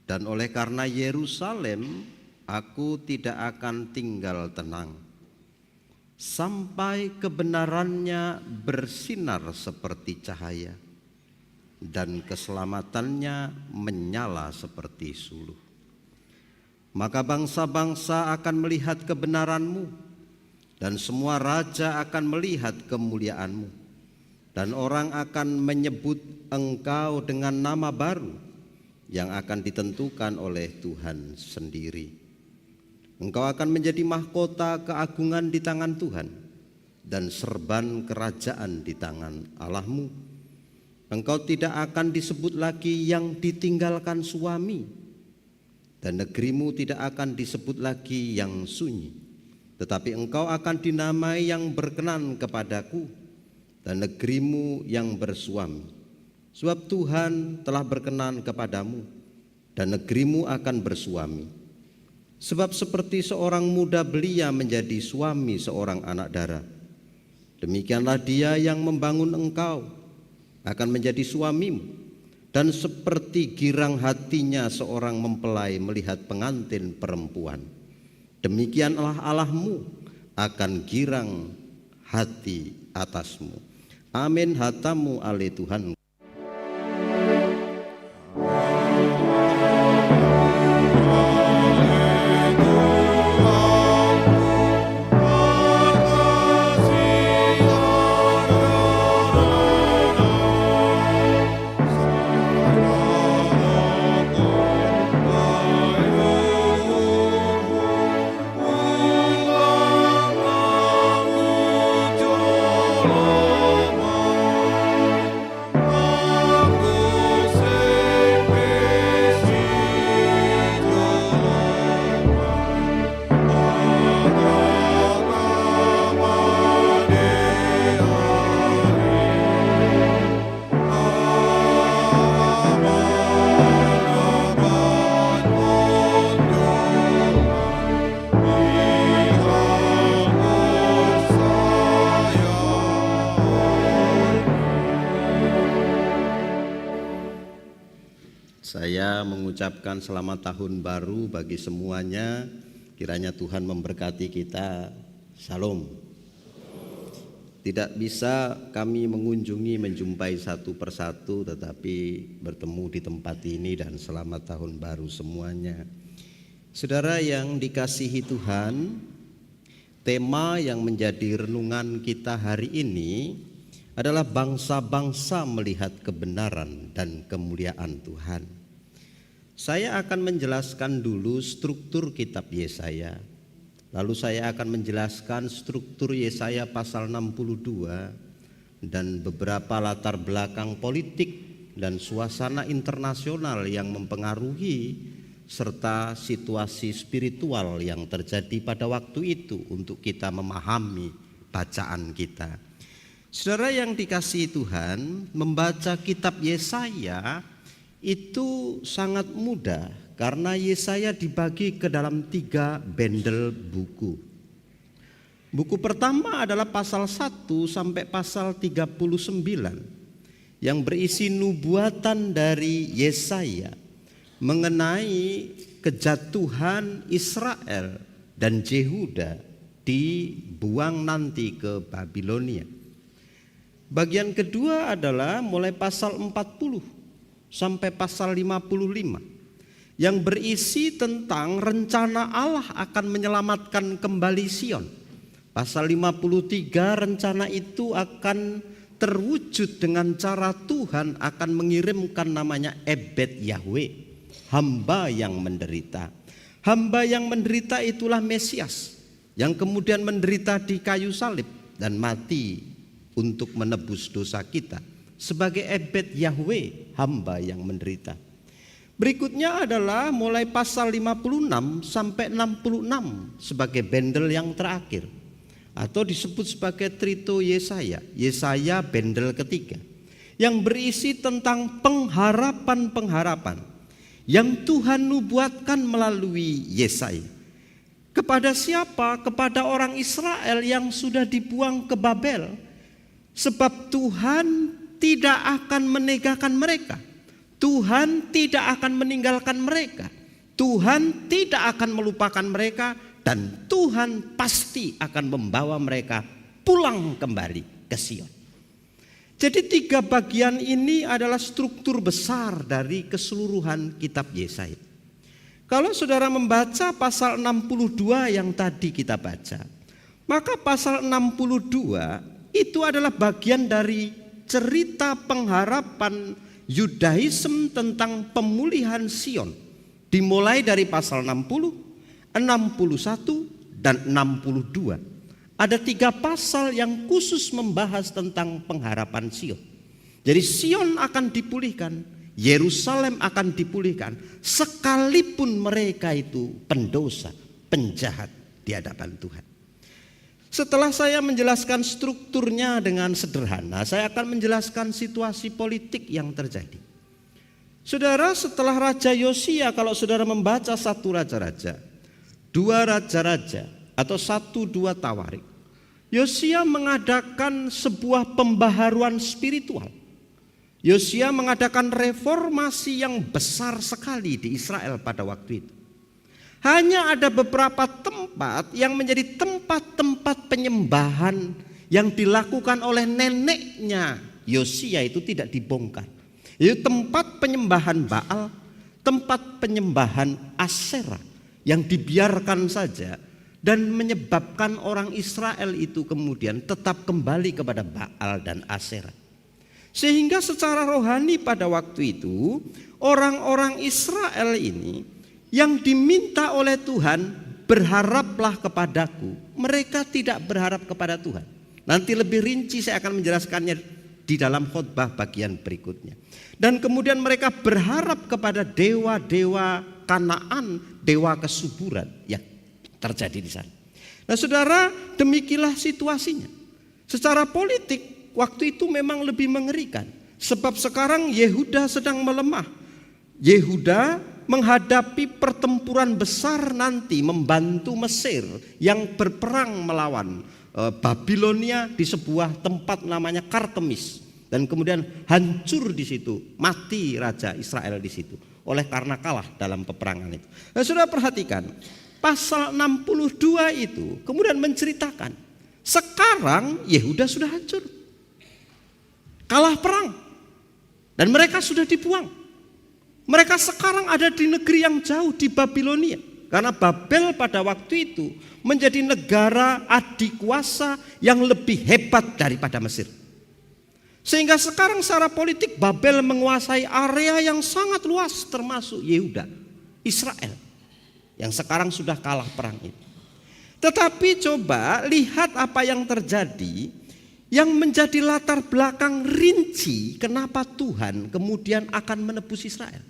dan oleh karena Yerusalem, aku tidak akan tinggal tenang, sampai kebenarannya bersinar seperti cahaya, dan keselamatannya menyala seperti suluh. Maka bangsa-bangsa akan melihat kebenaran-Mu, dan semua raja akan melihat kemuliaan-Mu, dan orang akan menyebut Engkau dengan nama baru yang akan ditentukan oleh Tuhan sendiri. Engkau akan menjadi mahkota keagungan di tangan Tuhan, dan serban kerajaan di tangan Allah-Mu. Engkau tidak akan disebut lagi yang ditinggalkan suami, dan negerimu tidak akan disebut lagi yang sunyi, tetapi engkau akan dinamai yang berkenan kepada-Ku, dan negerimu yang bersuami. Sebab Tuhan telah berkenan kepadamu, dan negerimu akan bersuami. Sebab seperti seorang muda belia menjadi suami seorang anak dara, demikianlah Dia yang membangun engkau akan menjadi suamimu. Dan seperti girang hatinya seorang mempelai melihat pengantin perempuan, demikianlah Allah-Mu akan girang hati atasmu. Amin. Hatamu ale Tuhan. Saya mengucapkan selamat tahun baru bagi semuanya. Kiranya Tuhan memberkati kita. Shalom. Tidak bisa kami mengunjungi, menjumpai satu persatu, tetapi bertemu di tempat ini, dan selamat tahun baru semuanya. Saudara yang dikasihi Tuhan, tema yang menjadi renungan kita hari ini adalah bangsa-bangsa melihat kebenaran dan kemuliaan Tuhan. Saya akan menjelaskan dulu struktur kitab Yesaya. Lalu saya akan menjelaskan struktur Yesaya pasal enam puluh dua dan beberapa latar belakang politik dan suasana internasional yang mempengaruhi, serta situasi spiritual yang terjadi pada waktu itu untuk kita memahami bacaan kita. Saudara yang dikasihi Tuhan, membaca kitab Yesaya itu sangat mudah karena Yesaya dibagi ke dalam tiga bundle buku. Buku pertama adalah pasal satu sampai pasal tiga puluh sembilan, yang berisi nubuatan dari Yesaya mengenai kejatuhan Israel dan Yehuda dibuang nanti ke Babilonia. Bagian kedua adalah mulai pasal empat puluh sampai pasal lima puluh lima, yang berisi tentang rencana Allah akan menyelamatkan kembali Sion. Pasal lima puluh tiga, rencana itu akan terwujud dengan cara Tuhan akan mengirimkan namanya Ebed Yahweh, hamba yang menderita. Hamba yang menderita itulah Mesias, yang kemudian menderita di kayu salib dan mati untuk menebus dosa kita sebagai Ebed Yahweh, hamba yang menderita. Berikutnya adalah mulai pasal lima puluh enam sampai enam puluh enam sebagai bundle yang terakhir, atau disebut sebagai Trito Yesaya, Yesaya bundle ketiga, yang berisi tentang pengharapan-pengharapan yang Tuhan nubuatkan melalui Yesaya. Kepada siapa? Kepada orang Israel yang sudah dibuang ke Babel. Sebab Tuhan tidak akan meninggalkan mereka. Tuhan tidak akan meninggalkan mereka. Tuhan tidak akan melupakan mereka, dan Tuhan pasti akan membawa mereka pulang kembali ke Sion. Jadi, tiga bagian ini adalah struktur besar dari keseluruhan kitab Yesaya. Kalau saudara membaca pasal enam puluh dua yang tadi kita baca, maka pasal enam puluh dua itu adalah bagian dari cerita pengharapan Yudaism tentang pemulihan Sion. Dimulai dari pasal enam puluh, enam puluh satu, dan enam puluh dua. Ada tiga pasal yang khusus membahas tentang pengharapan Sion. Jadi, Sion akan dipulihkan, Yerusalem akan dipulihkan, sekalipun mereka itu pendosa, penjahat di hadapan Tuhan. Setelah saya menjelaskan strukturnya dengan sederhana, saya akan menjelaskan situasi politik yang terjadi. Saudara, setelah Raja Yosia, kalau saudara membaca satu Raja-Raja, dua Raja-Raja, atau satu dua Tawarik, Yosia mengadakan sebuah pembaharuan spiritual. Yosia mengadakan reformasi yang besar sekali di Israel pada waktu itu. Hanya ada beberapa tempat yang menjadi tempat-tempat penyembahan yang dilakukan oleh neneknya Yosia itu tidak dibongkar. Itu tempat penyembahan Baal, tempat penyembahan Asera yang dibiarkan saja dan menyebabkan orang Israel itu kemudian tetap kembali kepada Baal dan Asera. Sehingga secara rohani pada waktu itu, orang-orang Israel ini yang diminta oleh Tuhan, "Berharaplah kepadaku." Mereka tidak berharap kepada Tuhan. Nanti lebih rinci saya akan menjelaskannya di dalam khotbah bagian berikutnya. Dan kemudian mereka berharap kepada dewa-dewa Kanaan, dewa kesuburan yang terjadi di sana. Nah, saudara, demikianlah situasinya. Secara politik, waktu itu memang lebih mengerikan. Sebab sekarang Yehuda sedang melemah. Yehuda menghadapi pertempuran besar nanti membantu Mesir yang berperang melawan, eh, Babilonia di sebuah tempat namanya Karkemis. Dan kemudian hancur di situ, mati raja Israel di situ oleh karena kalah dalam peperangan itu. Nah, saudara perhatikan, pasal enam puluh dua itu kemudian menceritakan Sekarang Yehuda sudah hancur. Kalah perang. Dan mereka sudah dibuang. Mereka sekarang ada di negeri yang jauh, di Babilonia. Karena Babel pada waktu itu menjadi negara adikuasa yang lebih hebat daripada Mesir. Sehingga sekarang secara politik Babel menguasai area yang sangat luas, termasuk Yehuda, Israel, yang sekarang sudah kalah perang ini. Tetapi coba lihat apa yang terjadi, yang menjadi latar belakang rinci kenapa Tuhan kemudian akan menebus Israel.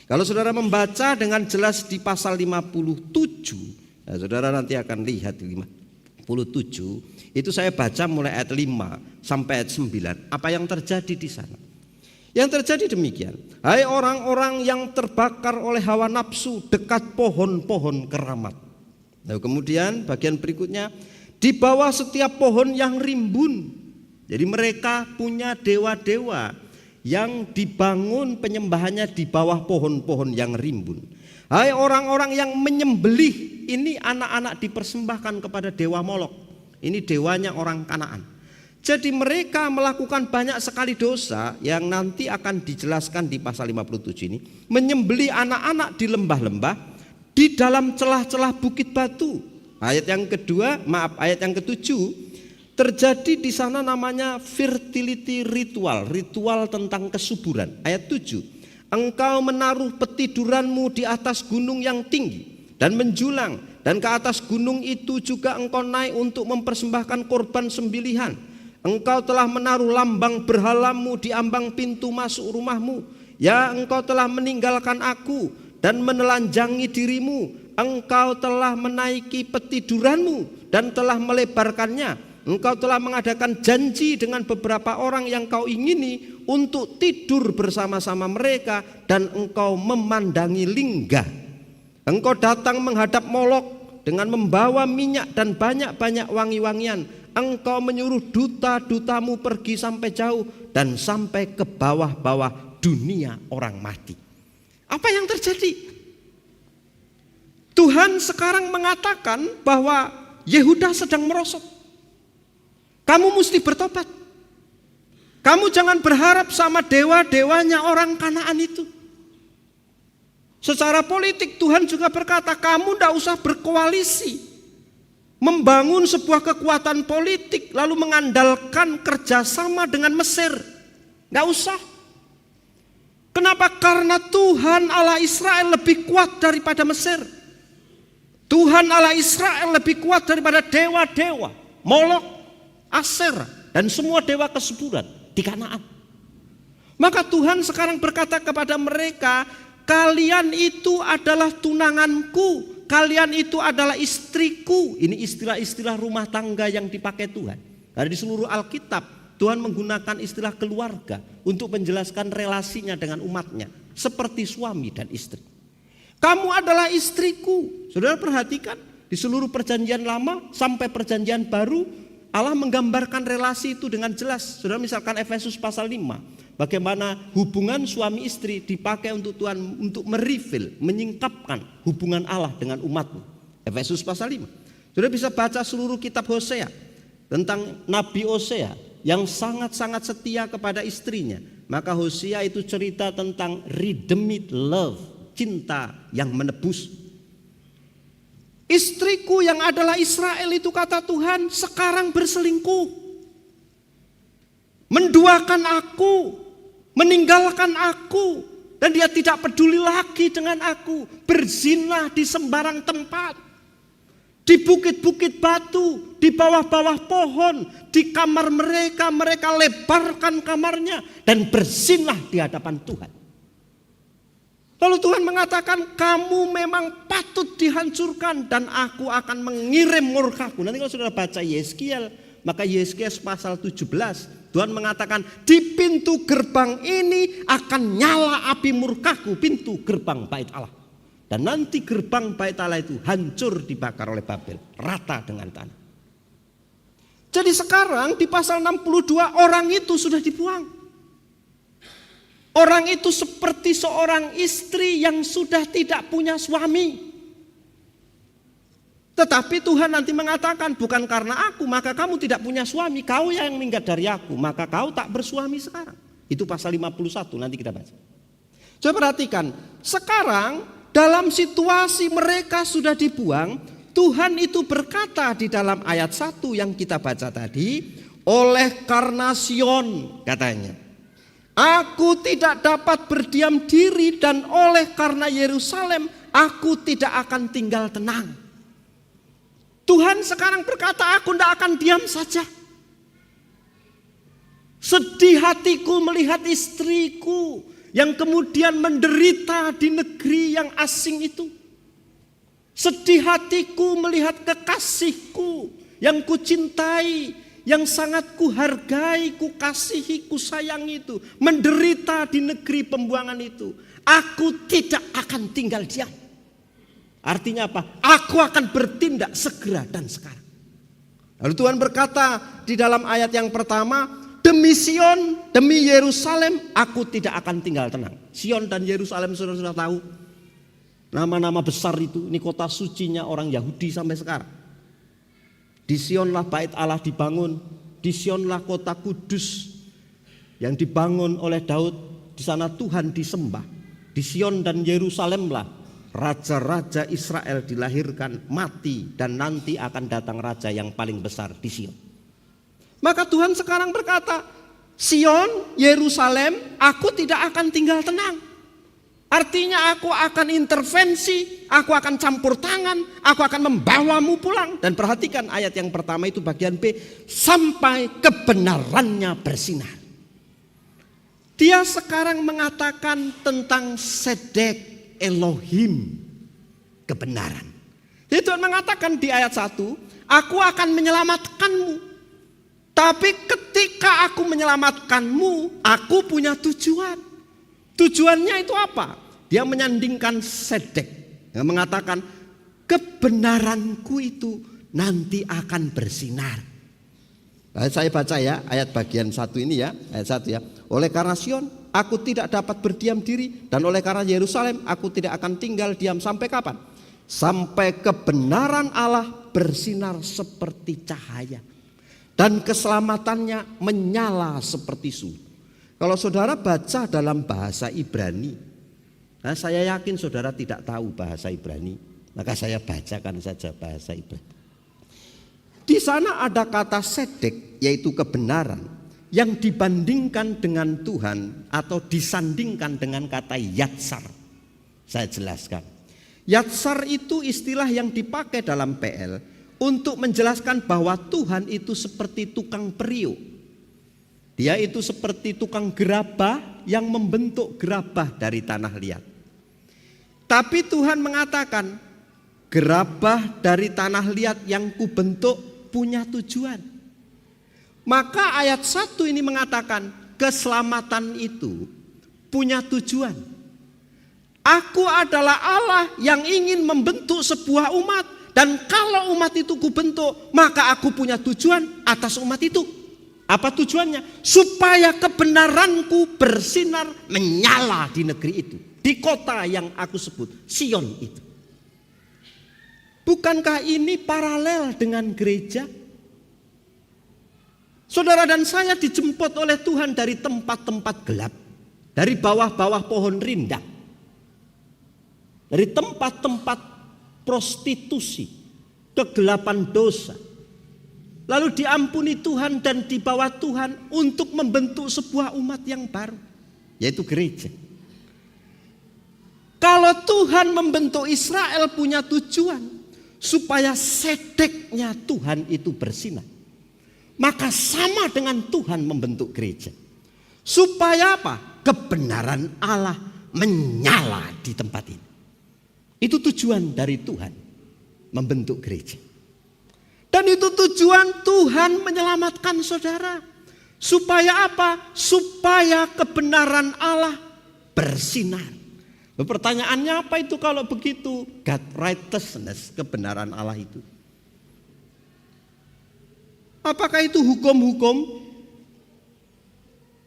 Kalau saudara membaca dengan jelas di pasal lima puluh tujuh, nah, saudara nanti akan lihat di lima puluh tujuh, itu saya baca mulai ayat lima sampai ayat sembilan. Apa yang terjadi di sana? Yang terjadi demikian, "Hai orang-orang yang terbakar oleh hawa nafsu dekat pohon-pohon keramat." Lalu kemudian bagian berikutnya, "Di bawah setiap pohon yang rimbun." Jadi mereka punya dewa-dewa yang dibangun penyembahannya di bawah pohon-pohon yang rimbun. "Hai orang-orang yang menyembelih," ini anak-anak dipersembahkan kepada dewa Molok. Ini dewanya orang Kanaan. Jadi mereka melakukan banyak sekali dosa yang nanti akan dijelaskan di pasal lima puluh tujuh ini. Menyembelih anak-anak di lembah-lembah, di dalam celah-celah bukit batu. Ayat yang kedua, maaf, ayat yang ketujuh, terjadi di sana namanya fertility ritual, ritual tentang kesuburan. Ayat tujuh, "Engkau menaruh petiduranmu di atas gunung yang tinggi dan menjulang, dan ke atas gunung itu juga engkau naik untuk mempersembahkan korban sembelihan. Engkau telah menaruh lambang berhalamu di ambang pintu masuk rumahmu. Ya, engkau telah meninggalkan aku dan menelanjangi dirimu. Engkau telah menaiki petiduranmu dan telah melebarkannya. Engkau telah mengadakan janji dengan beberapa orang yang kau ingini untuk tidur bersama-sama mereka, dan engkau memandangi lingga. Engkau datang menghadap Molok dengan membawa minyak dan banyak-banyak wangi-wangian. Engkau menyuruh duta-dutamu pergi sampai jauh dan sampai ke bawah-bawah dunia orang mati." Apa yang terjadi? Tuhan sekarang mengatakan bahwa Yehuda sedang merosot. Kamu mesti bertobat. Kamu jangan berharap sama dewa-dewanya orang Kanaan itu. Secara politik Tuhan juga berkata, "Kamu tidak usah berkoalisi, membangun sebuah kekuatan politik lalu mengandalkan kerjasama dengan Mesir. Nggak usah." Kenapa? Karena Tuhan Allah Israel lebih kuat daripada Mesir. Tuhan Allah Israel lebih kuat daripada dewa-dewa, Molok, Aser, dan semua dewa kesuburan di Kanaan. Maka Tuhan sekarang berkata kepada mereka, "Kalian itu adalah tunanganku, kalian itu adalah istriku." Ini istilah-istilah rumah tangga yang dipakai Tuhan. Karena di seluruh Alkitab, Tuhan menggunakan istilah keluarga untuk menjelaskan relasinya dengan umatnya, seperti suami dan istri. "Kamu adalah istriku." Saudara perhatikan, di seluruh perjanjian lama sampai perjanjian baru, Allah menggambarkan relasi itu dengan jelas. Saudara, misalkan Efesus pasal lima, bagaimana hubungan suami istri dipakai untuk Tuhan untuk mereveal, menyingkapkan hubungan Allah dengan umatnya. Efesus pasal lima. Saudara bisa baca seluruh kitab Hosea tentang Nabi Hosea yang sangat-sangat setia kepada istrinya. Maka Hosea itu cerita tentang redeemed love, cinta yang menebus. "Istriku yang adalah Israel itu," kata Tuhan, "sekarang berselingkuh. Menduakan aku, meninggalkan aku, dan dia tidak peduli lagi dengan aku. Berzinah di sembarang tempat. Di bukit-bukit batu, di bawah-bawah pohon, di kamar mereka, mereka lebarkan kamarnya dan berzinah di hadapan Tuhan." Lalu Tuhan mengatakan, "Kamu memang patut dihancurkan dan aku akan mengirim murkaku." Nanti kalau saudara baca Yeskiel, maka Yeskiel pasal tujuh belas, Tuhan mengatakan, "Di pintu gerbang ini akan nyala api murkaku, pintu gerbang bait Allah. Dan nanti gerbang bait Allah itu hancur dibakar oleh Babel, rata dengan tanah." Jadi sekarang di pasal enam puluh dua orang itu sudah dibuang. Orang itu seperti seorang istri yang sudah tidak punya suami. Tetapi Tuhan nanti mengatakan, "Bukan karena aku, maka kamu tidak punya suami. Kau yang minggat dari aku, maka kau tak bersuami sekarang." Itu pasal lima puluh satu, nanti kita baca. Coba perhatikan, sekarang dalam situasi mereka sudah dibuang, Tuhan itu berkata di dalam ayat satu yang kita baca tadi, "Oleh karena Sion," katanya, "aku tidak dapat berdiam diri, dan oleh karena Yerusalem, aku tidak akan tinggal tenang." Tuhan sekarang berkata, "Aku tidak akan diam saja." Sedih hatiku melihat istriku yang kemudian menderita di negeri yang asing itu. Sedih hatiku melihat kekasihku yang kucintai, yang sangat kuhargai, kukasihi, kusayangi itu, menderita di negeri pembuangan itu. Aku tidak akan tinggal diam. Artinya apa? Aku akan bertindak segera dan sekarang. Lalu Tuhan berkata di dalam ayat yang pertama, "Demi Sion, demi Yerusalem, aku tidak akan tinggal tenang." Sion dan Yerusalem, saudara sudah tahu, nama-nama besar itu, ini kota sucinya orang Yahudi sampai sekarang. Di Sionlah bait Allah dibangun, di Sionlah kota kudus yang dibangun oleh Daud. Di sana Tuhan disembah. Di Sion dan Yerusalemlah raja-raja Israel dilahirkan, mati, dan nanti akan datang raja yang paling besar di Sion. Maka Tuhan sekarang berkata, "Sion, Yerusalem, aku tidak akan tinggal tenang. Artinya, aku akan intervensi, aku akan campur tangan, aku akan membawamu pulang." Dan perhatikan ayat yang pertama itu, bagian B, "sampai kebenarannya bersinar." Dia sekarang mengatakan tentang Sedek, Elohim, kebenaran. Jadi Tuhan mengatakan di ayat satu, "Aku akan menyelamatkanmu. Tapi ketika aku menyelamatkanmu, aku punya tujuan." Tujuannya itu apa? Dia menyandingkan Sedek, yang mengatakan, "Kebenaranku itu nanti akan bersinar." Nah, saya baca ya, ayat bagian satu ini ya, ayat satu ya. "Oleh karena Sion, aku tidak dapat berdiam diri, dan oleh karena Yerusalem, aku tidak akan tinggal diam." Sampai kapan? "Sampai kebenaran Allah bersinar seperti cahaya, dan keselamatannya menyala seperti sun." Kalau saudara baca dalam bahasa Ibrani, nah, saya yakin saudara tidak tahu bahasa Ibrani, maka saya bacakan saja bahasa Ibrani. Di sana ada kata Sedek, yaitu kebenaran, yang dibandingkan dengan Tuhan atau disandingkan dengan kata Yatsar. Saya jelaskan. Yatsar itu istilah yang dipakai dalam P L untuk menjelaskan bahwa Tuhan itu seperti tukang periuk. Dia itu seperti tukang gerabah yang membentuk gerabah dari tanah liat. Tapi Tuhan mengatakan, "Gerabah dari tanah liat yang kubentuk punya tujuan." Maka ayat satu ini mengatakan, keselamatan itu punya tujuan. "Aku adalah Allah yang ingin membentuk sebuah umat, dan kalau umat itu kubentuk, maka aku punya tujuan atas umat itu." Apa tujuannya? "Supaya kebenaranku bersinar, menyala di negeri itu, di kota yang aku sebut, Sion itu." Bukankah ini paralel dengan gereja? Saudara dan saya dijemput oleh Tuhan dari tempat-tempat gelap, dari bawah-bawah pohon rindang, dari tempat-tempat prostitusi, kegelapan dosa. Lalu diampuni Tuhan dan dibawa Tuhan untuk membentuk sebuah umat yang baru, yaitu gereja. Kalau Tuhan membentuk Israel punya tujuan supaya sedeknya Tuhan itu bersinar, maka sama dengan Tuhan membentuk gereja. Supaya apa? Kebenaran Allah menyala di tempat ini. Itu tujuan dari Tuhan membentuk gereja. Dan itu tujuan Tuhan menyelamatkan saudara. Supaya apa? Supaya kebenaran Allah bersinar. Loh, pertanyaannya, apa itu kalau begitu? God righteousness, kebenaran Allah itu. Apakah itu hukum-hukum?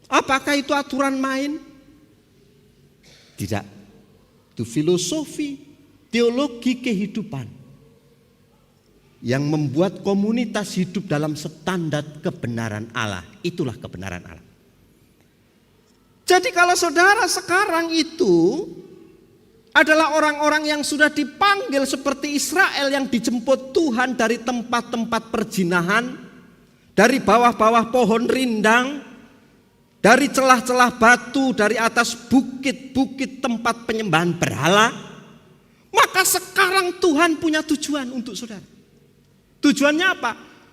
Apakah itu aturan main? Tidak. Itu filosofi, teologi kehidupan. yang membuat komunitas hidup dalam standar kebenaran Allah. Itulah kebenaran Allah. Jadi kalau saudara sekarang itu adalah orang-orang yang sudah dipanggil seperti Israel yang dijemput Tuhan dari tempat-tempat perzinahan, dari bawah-bawah pohon rindang, dari celah-celah batu, dari atas bukit-bukit tempat penyembahan berhala, maka sekarang Tuhan punya tujuan untuk saudara. Tujuannya apa?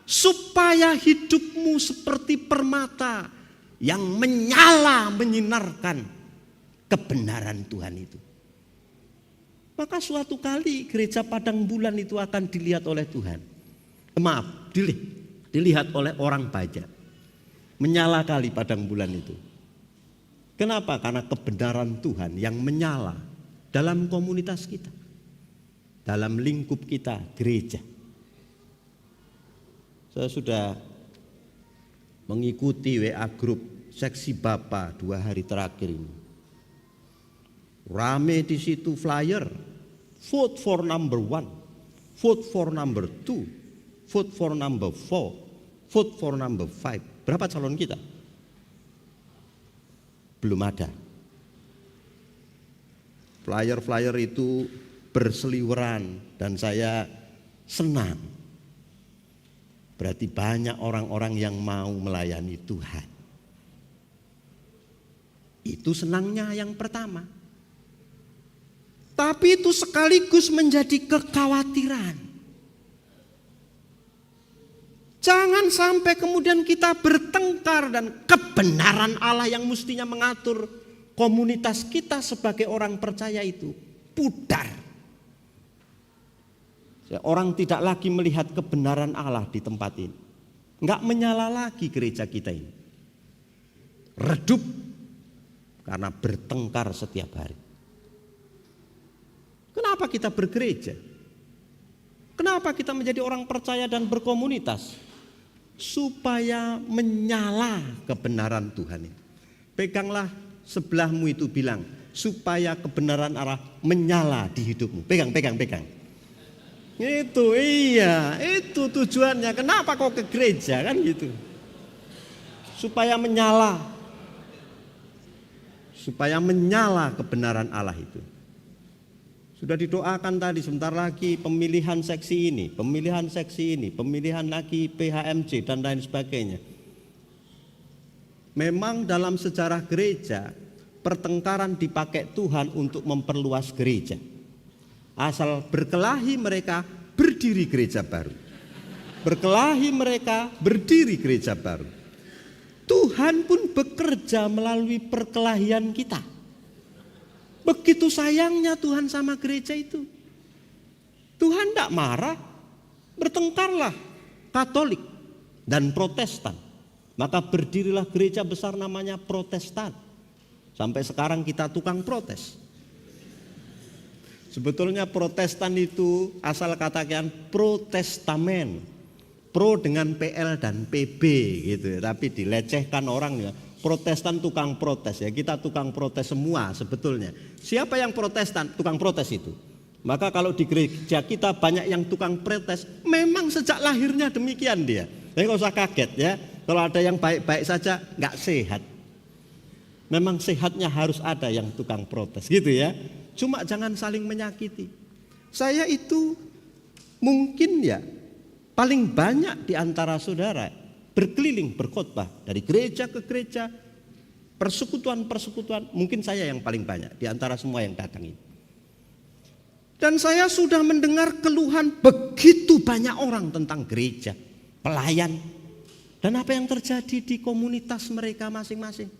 Supaya hidupmu seperti permata yang menyala, menyinarkan kebenaran Tuhan itu. Maka suatu kali gereja Padang Bulan itu akan dilihat oleh Tuhan. Eh, maaf, dili- dilihat oleh orang banyak. Menyala kali Padang Bulan itu. Kenapa? Karena kebenaran Tuhan yang menyala dalam komunitas kita, dalam lingkup kita, gereja. Saya sudah mengikuti W A grup seksi Bapa dua hari terakhir ini. Rame di situ flyer. Vote for number one, vote for number two, vote for number four, vote for number five. Berapa calon kita? Belum ada. Flyer-flyer itu berseliweran dan saya senang. Berarti banyak orang-orang yang mau melayani Tuhan. Itu senangnya yang pertama. Tapi itu sekaligus menjadi kekhawatiran. Jangan sampai kemudian kita bertengkar dan kebenaran Allah yang mestinya mengatur komunitas kita sebagai orang percaya itu pudar. Ya, orang tidak lagi melihat kebenaran Allah di tempat ini. Enggak menyala lagi gereja kita ini. Redup karena bertengkar setiap hari. Kenapa kita bergereja? Kenapa kita menjadi orang percaya dan berkomunitas? Supaya menyala kebenaran Tuhan ini. Peganglah sebelahmu itu, bilang, "Supaya kebenaran Allah menyala di hidupmu." Pegang, pegang, pegang. Itu, iya, itu tujuannya. Kenapa kau ke gereja, kan gitu? Supaya menyala. Supaya menyala kebenaran Allah itu. Sudah didoakan tadi, sebentar lagi pemilihan seksi ini, pemilihan seksi ini, pemilihan lagi P H M C dan lain sebagainya. Memang dalam sejarah gereja, pertengkaran dipakai Tuhan untuk memperluas gereja. Asal berkelahi mereka, berdiri gereja baru. Berkelahi mereka, berdiri gereja baru. Tuhan pun bekerja melalui perkelahian kita. Begitu sayangnya Tuhan sama gereja itu. Tuhan tidak marah. Bertengkarlah Katolik dan Protestan. Maka berdirilah gereja besar namanya Protestan. Sampai sekarang kita tukang protes. Sebetulnya Protestan itu asal kata kian protestamen. Pro dengan P L dan P B gitu ya. Tapi dilecehkan orang ya. Protestan tukang protes ya. Kita tukang protes semua sebetulnya. Siapa yang Protestan? Tukang protes itu. Maka kalau di gereja kita banyak yang tukang protes, memang sejak lahirnya demikian dia. Jadi nggak usah kaget ya. Kalau ada yang baik-baik saja nggak sehat. Memang sehatnya harus ada yang tukang protes gitu ya. Cuma jangan saling menyakiti. Saya itu mungkin ya paling banyak di antara saudara berkeliling berkhotbah dari gereja ke gereja, persekutuan-persekutuan, mungkin saya yang paling banyak di antara semua yang datang ini. Dan saya sudah mendengar keluhan begitu banyak orang tentang gereja, pelayan, dan apa yang terjadi di komunitas mereka masing-masing.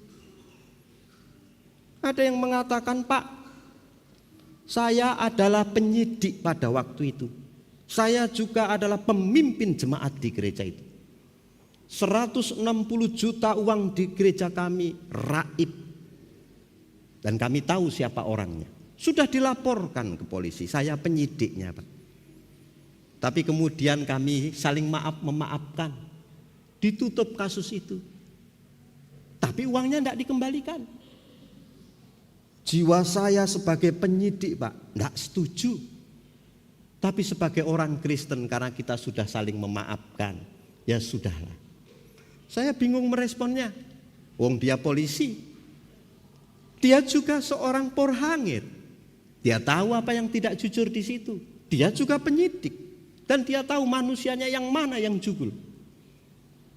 Ada yang mengatakan, "Pak, saya adalah penyidik pada waktu itu. Saya juga adalah pemimpin jemaat di gereja itu. Seratus enam puluh juta uang di gereja kami raib. Dan kami tahu siapa orangnya. Sudah dilaporkan ke polisi, saya penyidiknya, Pak. Tapi kemudian kami saling maaf memaafkan. Ditutup kasus itu. Tapi uangnya tidak dikembalikan." Jiwa saya sebagai penyidik, Pak, tidak setuju. Tapi sebagai orang Kristen, karena kita sudah saling memaafkan, ya sudahlah. Saya bingung meresponnya. Wong dia polisi, dia juga seorang porhangir. Dia tahu apa yang tidak jujur di situ. Dia juga penyidik. Dan dia tahu manusianya yang mana yang jugul.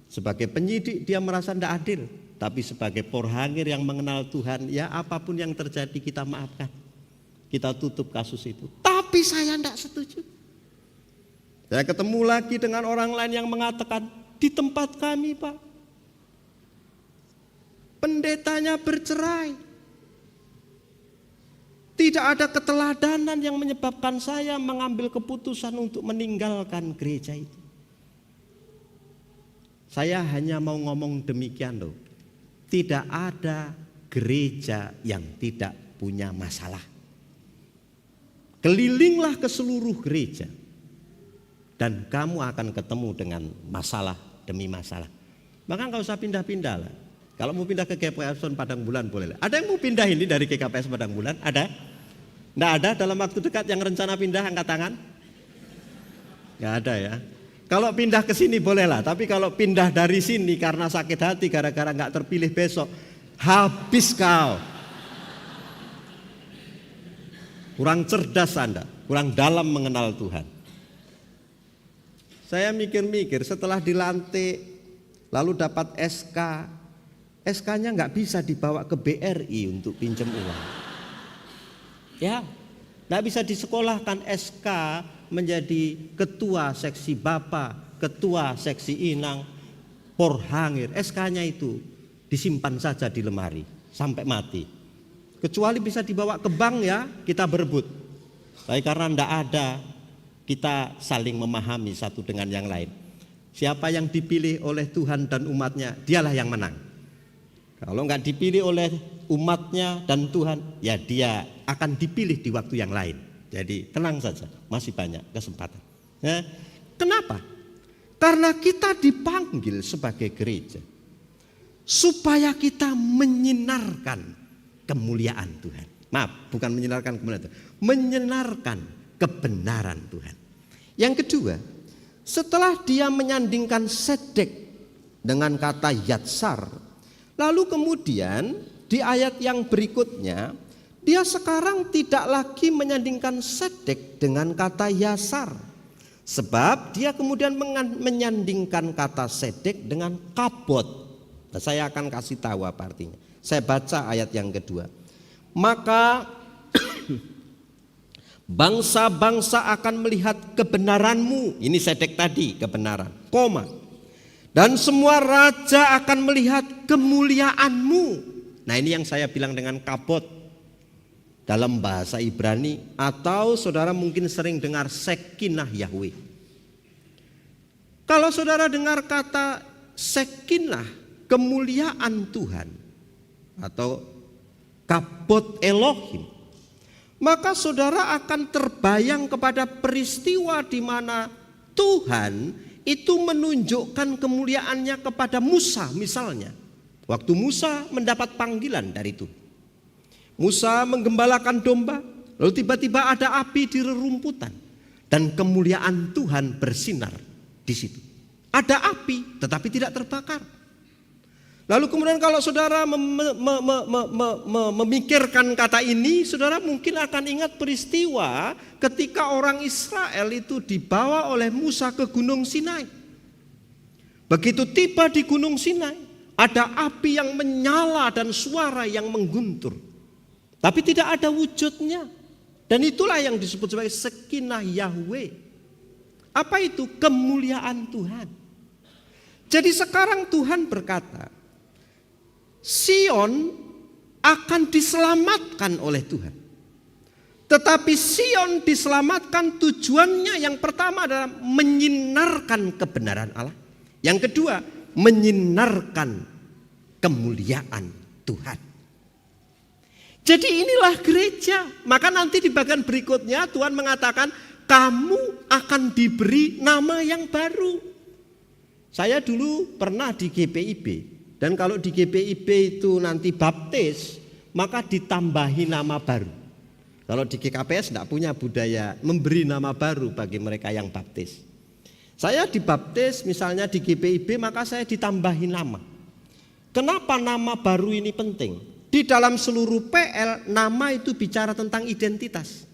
Sebagai penyidik dia merasa tidak adil. Tapi sebagai porhangir yang mengenal Tuhan, ya apapun yang terjadi kita maafkan. Kita tutup kasus itu. Tapi saya tidak setuju. Saya ketemu lagi dengan orang lain yang mengatakan, "Di tempat kami, Pak, pendetanya bercerai. Tidak ada keteladanan yang menyebabkan saya mengambil keputusan untuk meninggalkan gereja itu." Saya hanya mau ngomong demikian, loh. Tidak ada gereja yang tidak punya masalah. Kelilinglah ke seluruh gereja dan kamu akan ketemu dengan masalah demi masalah. Maka nggak usah pindah-pindah lah. Kalau mau pindah ke G P S Padang Bulan boleh lah. Ada yang mau pindah ini dari G K P S Padang Bulan? Ada? Nggak ada dalam waktu dekat yang rencana pindah, angkat tangan? Nggak ada ya. Kalau pindah ke sini boleh lah, tapi kalau pindah dari sini karena sakit hati gara-gara nggak terpilih besok, habis kau. Kurang cerdas Anda, kurang dalam mengenal Tuhan. Saya mikir-mikir, setelah dilantik, lalu dapat S K, S K-nya nggak bisa dibawa ke B R I untuk pinjam uang. Ya, nggak bisa disekolahkan S K menjadi ketua seksi Bapak, ketua seksi Inang, porhangir. S K-nya itu disimpan saja di lemari sampai mati. Kecuali bisa dibawa ke bank, ya, kita berebut. Tapi karena ndak ada, kita saling memahami satu dengan yang lain. Siapa yang dipilih oleh Tuhan dan umatnya, dialah yang menang. Kalau nggak dipilih oleh umatnya dan Tuhan, ya dia akan dipilih di waktu yang lain. Jadi tenang saja, masih banyak kesempatan. Ya. Kenapa? Karena kita dipanggil sebagai gereja supaya kita menyinarkan kemuliaan Tuhan. Maaf, bukan menyinarkan kemuliaan Tuhan, menyinarkan kebenaran Tuhan. Yang kedua, setelah dia menyandingkan sedek dengan kata yatsar, lalu kemudian di ayat yang berikutnya, dia sekarang tidak lagi menyandingkan sedek dengan kata yasar. Sebab dia kemudian mengan- menyandingkan kata sedek dengan kabod. Nah, saya akan kasih tahu apa artinya. Saya baca ayat yang kedua. Maka bangsa-bangsa akan melihat kebenaranmu. Ini sedek tadi, kebenaran. Koma. Dan semua raja akan melihat kemuliaanmu. Nah, ini yang saya bilang dengan kabod dalam bahasa Ibrani, atau saudara mungkin sering dengar sekinah Yahweh. Kalau saudara dengar kata sekinah, kemuliaan Tuhan, atau kabod Elohim, maka saudara akan terbayang kepada peristiwa di mana Tuhan itu menunjukkan kemuliaannya kepada Musa misalnya. Waktu Musa mendapat panggilan dari Tuhan. Musa menggembalakan domba, lalu tiba-tiba ada api di rerumputan dan kemuliaan Tuhan bersinar di situ. Ada api tetapi tidak terbakar. Lalu kemudian kalau saudara mem- me- me- me- me- me- memikirkan kata ini, saudara mungkin akan ingat peristiwa ketika orang Israel itu dibawa oleh Musa ke Gunung Sinai. Begitu tiba di Gunung Sinai, ada api yang menyala dan suara yang mengguntur. Tapi tidak ada wujudnya. Dan itulah yang disebut sebagai sekinah Yahweh. Apa itu? Kemuliaan Tuhan. Jadi sekarang Tuhan berkata, Sion akan diselamatkan oleh Tuhan. Tetapi Sion diselamatkan tujuannya yang pertama adalah menyinarkan kebenaran Allah. Yang kedua, menyinarkan kemuliaan Tuhan. Jadi inilah gereja. Maka nanti di bagian berikutnya Tuhan mengatakan, "Kamu akan diberi nama yang baru." Saya dulu pernah di G P I B. Dan kalau di G P I B itu nanti baptis, maka ditambahi nama baru. Kalau di G K P S tidak punya budaya memberi nama baru bagi mereka yang baptis. Saya dibaptis misalnya di G P I B, maka saya ditambahi nama. Kenapa nama baru ini penting? Di dalam seluruh P L, nama itu bicara tentang identitas.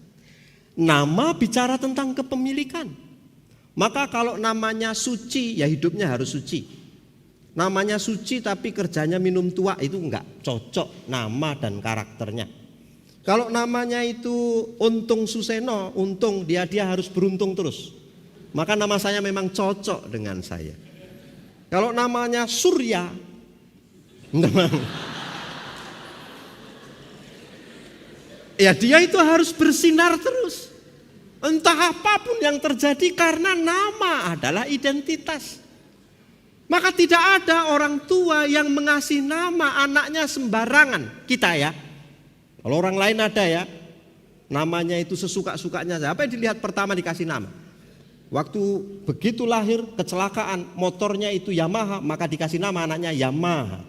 Nama bicara tentang kepemilikan. Maka kalau namanya Suci, ya hidupnya harus suci. Namanya Suci tapi kerjanya minum tuak, itu enggak cocok nama dan karakternya. Kalau namanya itu Untung Suseno, untung dia, dia harus beruntung terus. Maka nama saya memang cocok dengan saya. Kalau namanya Surya, ya, dia itu harus bersinar terus. Entah apapun yang terjadi, karena nama adalah identitas. Maka tidak ada orang tua yang mengasih nama anaknya sembarangan. Kita, ya. Kalau orang lain ada, ya, namanya itu sesuka-sukanya. Apa yang dilihat pertama dikasih nama? Waktu begitu lahir, kecelakaan, motornya itu Yamaha, maka dikasih nama anaknya Yamaha.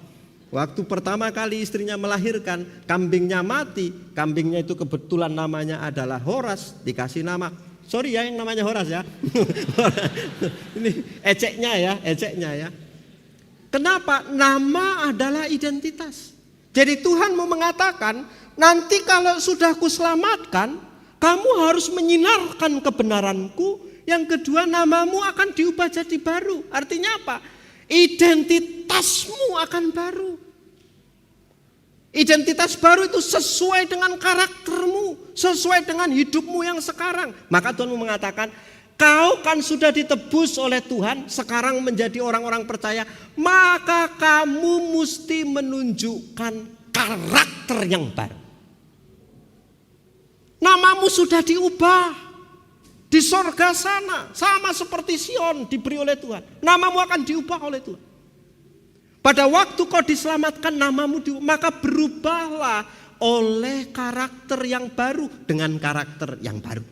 Waktu pertama kali istrinya melahirkan, kambingnya mati. Kambingnya itu kebetulan namanya adalah Horas, dikasih nama, sorry ya, yang namanya Horas ya. Ini eceknya ya, eceknya ya. Kenapa? Nama adalah identitas. Jadi Tuhan mau mengatakan, nanti kalau sudah kuselamatkan, kamu harus menyinarkan kebenaranku. Yang kedua, namamu akan diubah jadi baru. Artinya apa? Identitasmu akan baru. Identitas baru itu sesuai dengan karaktermu, sesuai dengan hidupmu yang sekarang. Maka Tuhan mau mengatakan, kau kan sudah ditebus oleh Tuhan, sekarang menjadi orang-orang percaya, maka kamu mesti menunjukkan karakter yang baru. Namamu sudah diubah di sorga sana, sama seperti Sion diberi oleh Tuhan. Namamu akan diubah oleh Tuhan. Pada waktu kau diselamatkan, namamu di, maka berubahlah oleh karakter yang baru dengan karakter yang baru.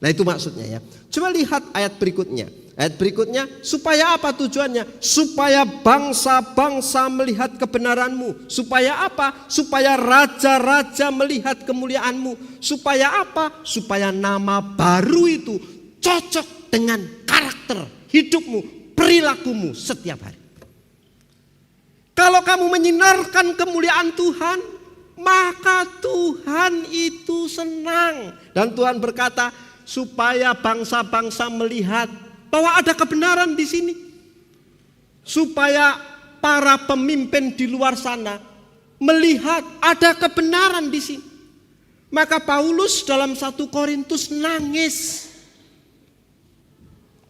Nah, itu maksudnya, ya. Coba lihat ayat berikutnya. Ayat berikutnya, supaya apa tujuannya? Supaya bangsa-bangsa melihat kebenaranmu. Supaya apa? Supaya raja-raja melihat kemuliaanmu. Supaya apa? Supaya nama baru itu cocok dengan karakter hidupmu, perilakumu setiap hari. Kalau kamu menyinarkan kemuliaan Tuhan, maka Tuhan itu senang. Dan Tuhan berkata, supaya bangsa-bangsa melihat bahwa ada kebenaran di sini. Supaya para pemimpin di luar sana melihat ada kebenaran di sini. Maka Paulus dalam satu Korintus nangis.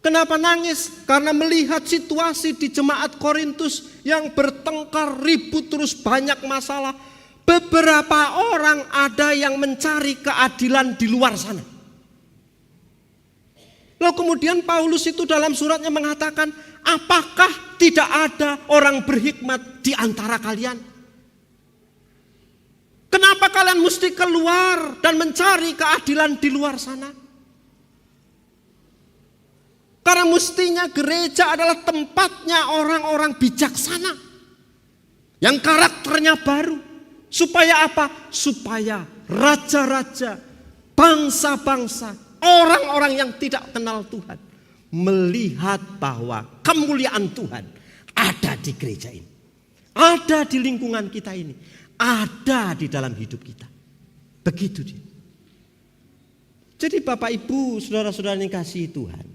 Kenapa nangis? Karena melihat situasi di jemaat Korintus yang bertengkar, ribut, terus banyak masalah. Beberapa orang ada yang mencari keadilan di luar sana. Lalu kemudian Paulus itu dalam suratnya mengatakan, apakah tidak ada orang berhikmat di antara kalian? Kenapa kalian mesti keluar dan mencari keadilan di luar sana? Karena mestinya gereja adalah tempatnya orang-orang bijaksana yang karakternya baru. Supaya apa? Supaya raja-raja, bangsa-bangsa, orang-orang yang tidak kenal Tuhan melihat bahwa kemuliaan Tuhan ada di gereja ini, ada di lingkungan kita ini, ada di dalam hidup kita. Begitu dia. Jadi Bapak Ibu, saudara-saudara yang kasih Tuhan,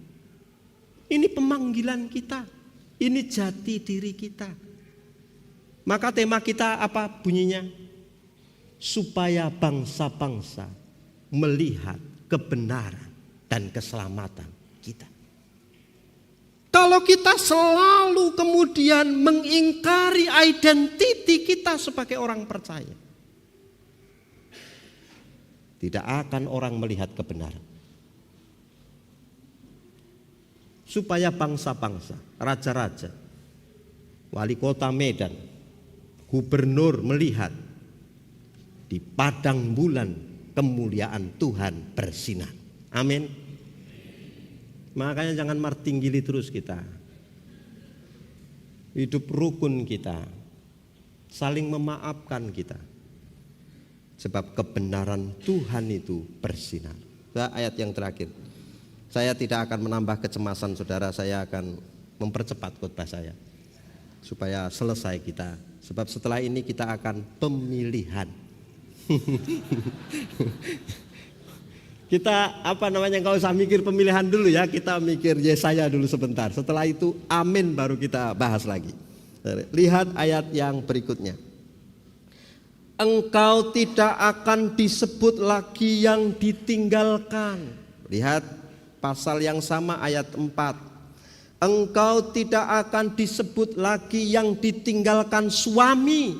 ini pemanggilan kita, ini jati diri kita. Maka tema kita apa bunyinya? Supaya bangsa-bangsa melihat kebenaran dan keselamatan kita. Kalau kita selalu kemudian mengingkari identiti kita sebagai orang percaya, tidak akan orang melihat kebenaran. Supaya bangsa-bangsa, raja-raja, wali kota Medan, gubernur melihat di padang bulan kemuliaan Tuhan bersinar. Amin. Makanya jangan martinggili terus kita. Hidup rukun kita. Saling memaafkan kita. Sebab kebenaran Tuhan itu bersinar. Nah, ayat yang terakhir. Saya tidak akan menambah kecemasan saudara, saya akan mempercepat khotbah saya supaya selesai kita. Sebab setelah ini kita akan pemilihan. Kita apa namanya, nggak usah mikir pemilihan dulu ya, kita mikir Yesaya dulu sebentar. Setelah itu amin baru kita bahas lagi. Lihat ayat yang berikutnya. Engkau tidak akan disebut lagi yang ditinggalkan. Lihat pasal yang sama ayat empat. Engkau tidak akan disebut lagi yang ditinggalkan suami,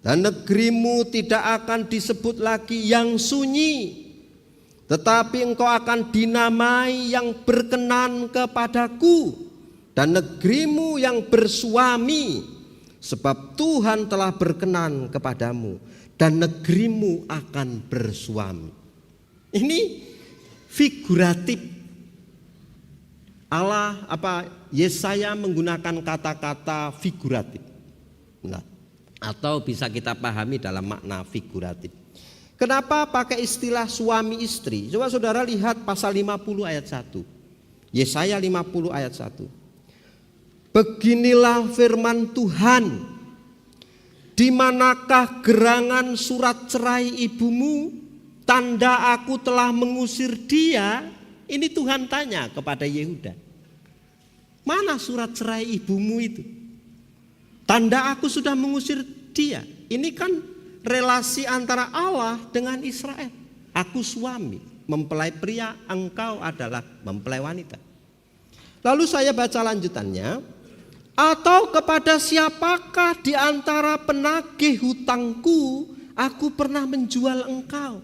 dan negerimu tidak akan disebut lagi yang sunyi, tetapi engkau akan dinamai yang berkenan kepadaku, dan negerimu yang bersuami, sebab Tuhan telah berkenan kepadamu, dan negerimu akan bersuami. Ini figuratif. Allah apa Yesaya menggunakan kata-kata figuratif. Nah, atau bisa kita pahami dalam makna figuratif. Kenapa pakai istilah suami istri? Coba saudara lihat pasal lima puluh ayat satu. Yesaya lima puluh ayat satu. Beginilah firman Tuhan, "Di manakah gerangan surat cerai ibumu? Tanda aku telah mengusir dia." Ini Tuhan tanya kepada Yehuda. "Mana surat cerai ibumu itu? Tanda aku sudah mengusir dia." Ini kan relasi antara Allah dengan Israel. "Aku suami, mempelai pria, engkau adalah mempelai wanita." Lalu saya baca lanjutannya, "Atau kepada siapakah di antara penagih hutangku aku pernah menjual engkau?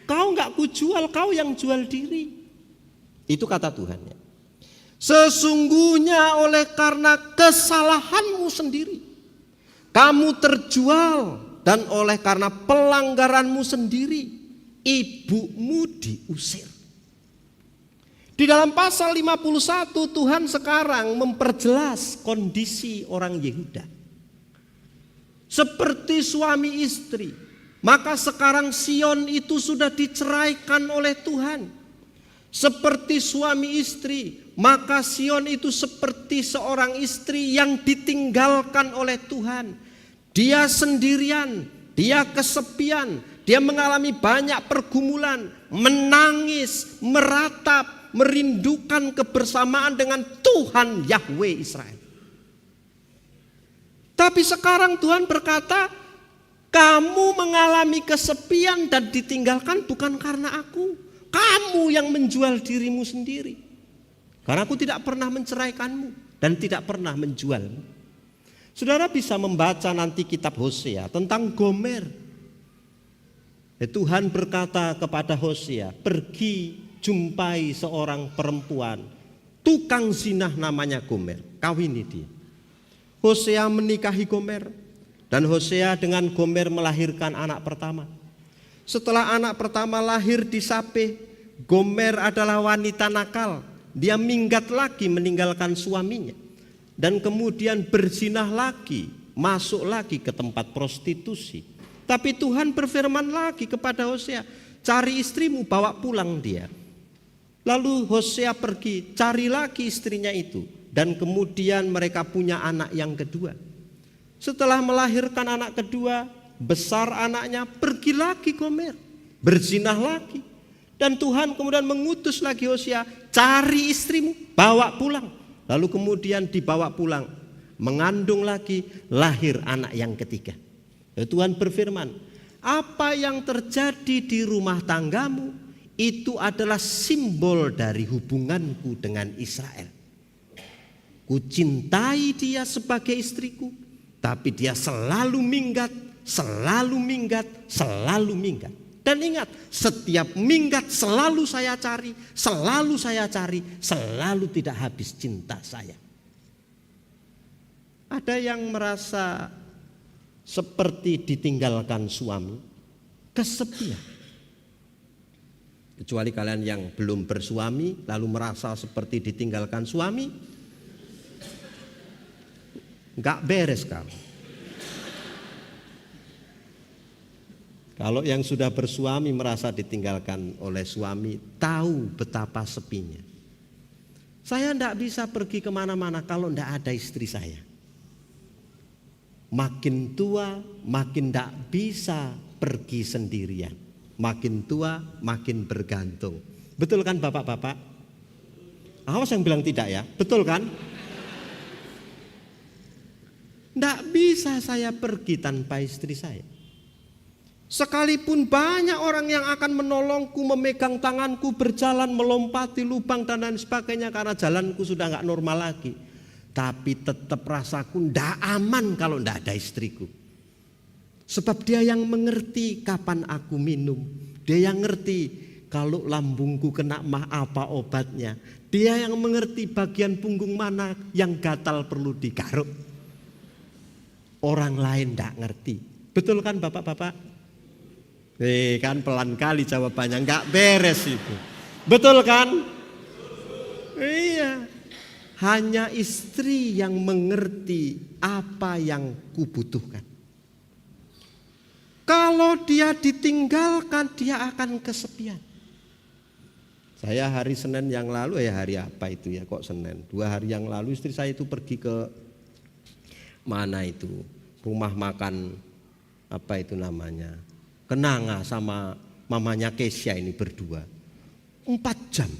Kau nggak kujual, kau yang jual diri." Itu kata Tuhan ya. "Sesungguhnya oleh karena kesalahanmu sendiri kamu terjual, dan oleh karena pelanggaranmu sendiri ibumu diusir." Di dalam pasal lima puluh satu, Tuhan sekarang memperjelas kondisi orang Yehuda. Seperti suami istri, maka sekarang Sion itu sudah diceraikan oleh Tuhan. Seperti suami istri, maka Sion itu seperti seorang istri yang ditinggalkan oleh Tuhan. Dia sendirian, dia kesepian, dia mengalami banyak pergumulan, menangis, meratap, merindukan kebersamaan dengan Tuhan Yahweh Israel. Tapi sekarang Tuhan berkata, "Kamu mengalami kesepian dan ditinggalkan bukan karena aku. Kamu yang menjual dirimu sendiri. Karena aku tidak pernah menceraikanmu dan tidak pernah menjualmu." Saudara bisa membaca nanti kitab Hosea tentang Gomer. Ya, Tuhan berkata kepada Hosea, "Pergi jumpai seorang perempuan, tukang zinah namanya Gomer, kawini dia." Hosea menikahi Gomer, dan Hosea dengan Gomer melahirkan anak pertama. Setelah anak pertama lahir di Sapeh, Gomer adalah wanita nakal. Dia minggat lagi meninggalkan suaminya. Dan kemudian berzinah lagi, masuk lagi ke tempat prostitusi. Tapi Tuhan berfirman lagi kepada Hosea, "Cari istrimu, bawa pulang dia." Lalu Hosea pergi, cari lagi istrinya itu. Dan kemudian mereka punya anak yang kedua. Setelah melahirkan anak kedua, besar anaknya, pergi lagi Gomer, berzinah lagi. Dan Tuhan kemudian mengutus lagi Hosea, "Cari istrimu, bawa pulang." Lalu kemudian dibawa pulang, mengandung lagi, lahir anak yang ketiga. Lalu Tuhan berfirman, "Apa yang terjadi di rumah tanggamu itu adalah simbol dari hubunganku dengan Israel. Kucintai dia sebagai istriku, tapi dia selalu minggat, selalu minggat, selalu minggat. Dan ingat, setiap minggat selalu saya cari, selalu saya cari, selalu tidak habis cinta saya." Ada yang merasa seperti ditinggalkan suami, kesepian. Kecuali kalian yang belum bersuami lalu merasa seperti ditinggalkan suami, nggak beres kamu. Kalau yang sudah bersuami merasa ditinggalkan oleh suami, tahu betapa sepinya. Saya ndak bisa pergi kemana-mana kalau ndak ada istri saya. Makin tua, makin ndak bisa pergi sendirian. Makin tua, makin bergantung. Betul kan, bapak-bapak? Awas yang bilang tidak, ya. Betul kan? Ndak bisa saya pergi tanpa istri saya. Sekalipun banyak orang yang akan menolongku, memegang tanganku, berjalan, melompati lubang dan lain sebagainya, karena jalanku sudah nggak normal lagi. Tapi tetap rasaku ndak aman kalau ndak ada istriku. Sebab dia yang mengerti kapan aku minum. Dia yang ngerti kalau lambungku kena mah apa obatnya. Dia yang mengerti bagian punggung mana yang gatal perlu digaruk. Orang lain ndak ngerti. Betul kan, bapak-bapak? Eh, kan pelan kali jawabannya, nggak beres itu. Betul kan? Iya. Hanya istri yang mengerti apa yang kubutuhkan. Kalau dia ditinggalkan, dia akan kesepian. Saya hari Senin yang lalu, eh, hari apa itu, ya, kok Senin? Dua hari yang lalu istri saya itu pergi ke mana itu? Rumah makan, apa itu namanya? Kenanga sama mamanya Kesia ini berdua. Empat jam.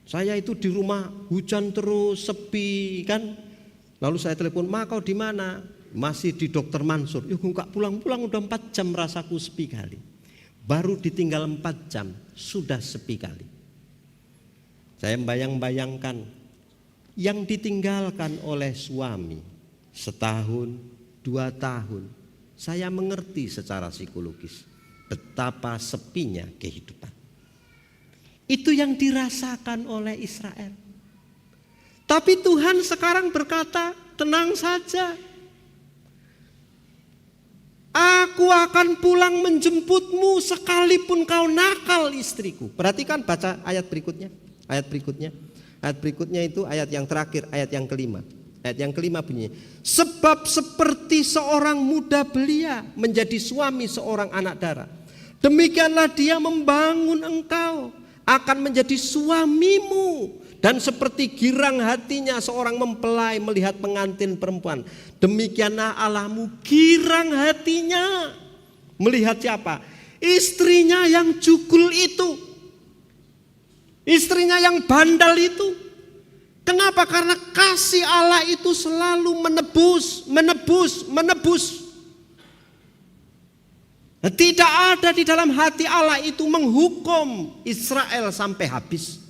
Saya itu di rumah hujan terus, sepi kan. Lalu saya telepon, "Ma, kau di mana?" "Masih di dokter Mansur." "Yuk, nggak pulang-pulang, udah empat jam rasaku sepi kali." Baru ditinggal empat jam, sudah sepi kali. Saya bayang-bayangkan yang ditinggalkan oleh suami setahun, dua tahun. Saya mengerti secara psikologis betapa sepinya kehidupan. Itu yang dirasakan oleh Israel. Tapi Tuhan sekarang berkata, "Tenang saja. Aku akan pulang menjemputmu sekalipun kau nakal, istriku." Perhatikan, baca ayat berikutnya. Ayat berikutnya. Ayat berikutnya itu ayat yang terakhir, ayat yang kelima. Ayat yang kelima bunyinya, "Sebab seperti seorang muda belia menjadi suami seorang anak dara, demikianlah dia membangun engkau, akan menjadi suamimu. Dan seperti girang hatinya seorang mempelai melihat pengantin perempuan, demikianlah Allahmu girang hatinya." Melihat siapa? Istrinya yang jugul itu. Istrinya yang bandel itu. Kenapa? Karena kasih Allah itu selalu menebus, menebus, menebus. Tidak ada di dalam hati Allah itu menghukum Israel sampai habis.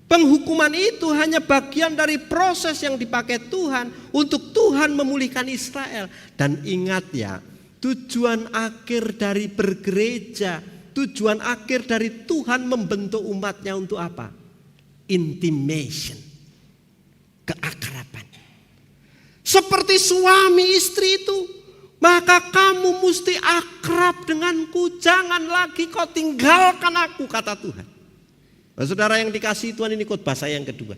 Penghukuman itu hanya bagian dari proses yang dipakai Tuhan untuk Tuhan memulihkan Israel. Dan ingat, ya, tujuan akhir dari bergereja, tujuan akhir dari Tuhan membentuk umatnya untuk apa? Intimation, keakraban. Seperti suami istri itu, maka kamu mesti akrab denganku, jangan lagi kau tinggalkan aku, kata Tuhan. Nah, saudara yang dikasihi Tuhan, ini khotbah saya yang kedua.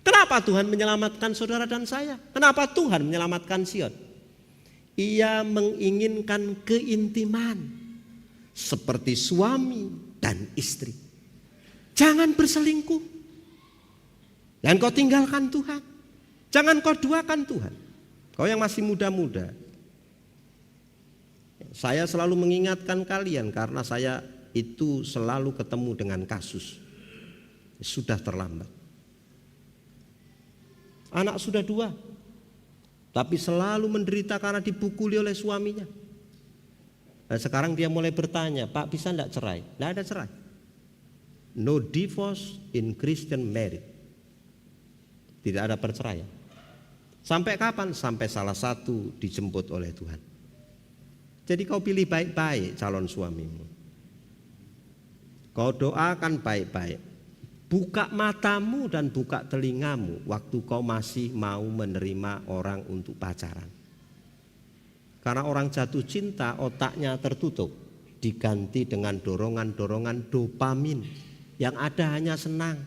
Kenapa Tuhan menyelamatkan saudara dan saya? Kenapa Tuhan menyelamatkan Sion? Ia menginginkan keintiman seperti suami dan istri. Jangan berselingkuh. Jangan kau tinggalkan Tuhan. Jangan kau duakan Tuhan. Kau yang masih muda-muda. Saya selalu mengingatkan kalian karena saya itu selalu ketemu dengan kasus. Sudah terlambat. Anak sudah dua, tapi selalu menderita karena dipukuli oleh suaminya. Nah, sekarang dia mulai bertanya, "Pak, bisa ndak cerai?" Ndak ada cerai. No divorce in Christian marriage. Tidak ada perceraian. Sampai kapan? Sampai salah satu dijemput oleh Tuhan. Jadi kau pilih baik-baik calon suamimu. Kau doakan baik-baik. Buka matamu dan buka telingamu waktu kau masih mau menerima orang untuk pacaran. Karena orang jatuh cinta, otaknya tertutup, diganti dengan dorongan-dorongan dopamin. Yang ada hanya senang.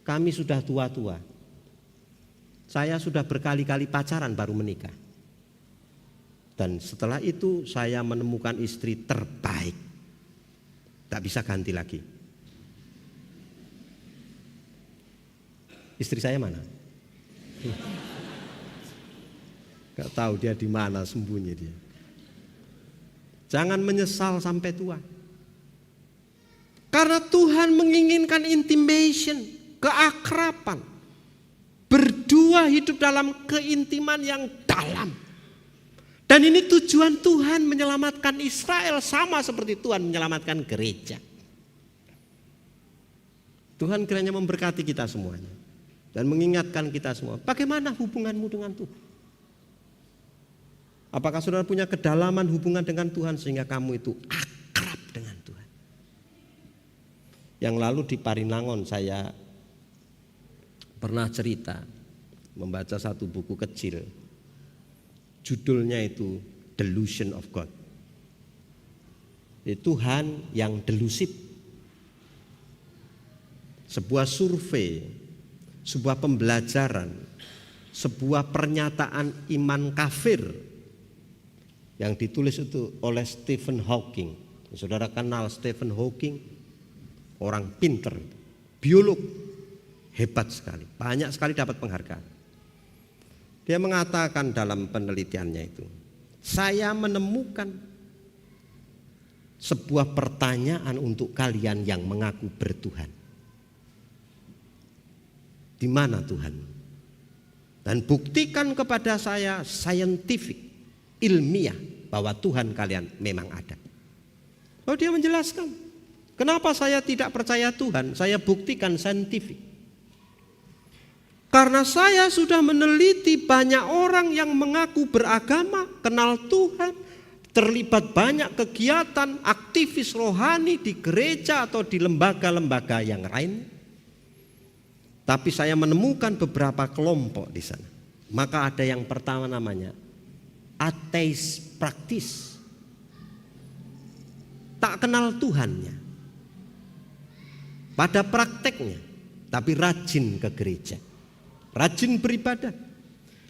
Kami sudah tua-tua. Saya sudah berkali-kali pacaran baru menikah. Dan setelah itu saya menemukan istri terbaik. Tak bisa ganti lagi. Istri saya mana? Gak tahu dia di mana sembunyi dia. Jangan menyesal sampai tua. Karena Tuhan menginginkan intimation, keakraban. Berdua hidup dalam keintiman yang dalam. Dan ini tujuan Tuhan menyelamatkan Israel sama seperti Tuhan menyelamatkan gereja. Tuhan kiranya memberkati kita semuanya dan mengingatkan kita semua. Bagaimana hubunganmu dengan Tuhan? Apakah saudara punya kedalaman hubungan dengan Tuhan sehingga kamu itu akrab dengan Tuhan? Yang lalu di Parinangon saya pernah cerita, membaca satu buku kecil. Judulnya itu Delusion of God. Jadi Tuhan yang delusif. Sebuah survei, sebuah pembelajaran, sebuah pernyataan iman kafir yang ditulis itu oleh Stephen Hawking. Saudara kenal Stephen Hawking? Orang pinter, biolog, hebat sekali, banyak sekali dapat penghargaan. Dia mengatakan dalam penelitiannya itu, "Saya menemukan sebuah pertanyaan untuk kalian yang mengaku bertuhan. Di mana Tuhan? Dan buktikan kepada saya scientific, ilmiah, bahwa Tuhan kalian memang ada." Oh, dia menjelaskan, "Kenapa saya tidak percaya Tuhan? Saya buktikan scientific. Karena saya sudah meneliti banyak orang yang mengaku beragama, kenal Tuhan, terlibat banyak kegiatan aktivis rohani di gereja atau di lembaga-lembaga yang lain. Tapi saya menemukan beberapa kelompok di sana. Maka ada yang pertama namanya ateis praktis. Tak kenal Tuhannya pada prakteknya, tapi rajin ke gereja, rajin beribadah.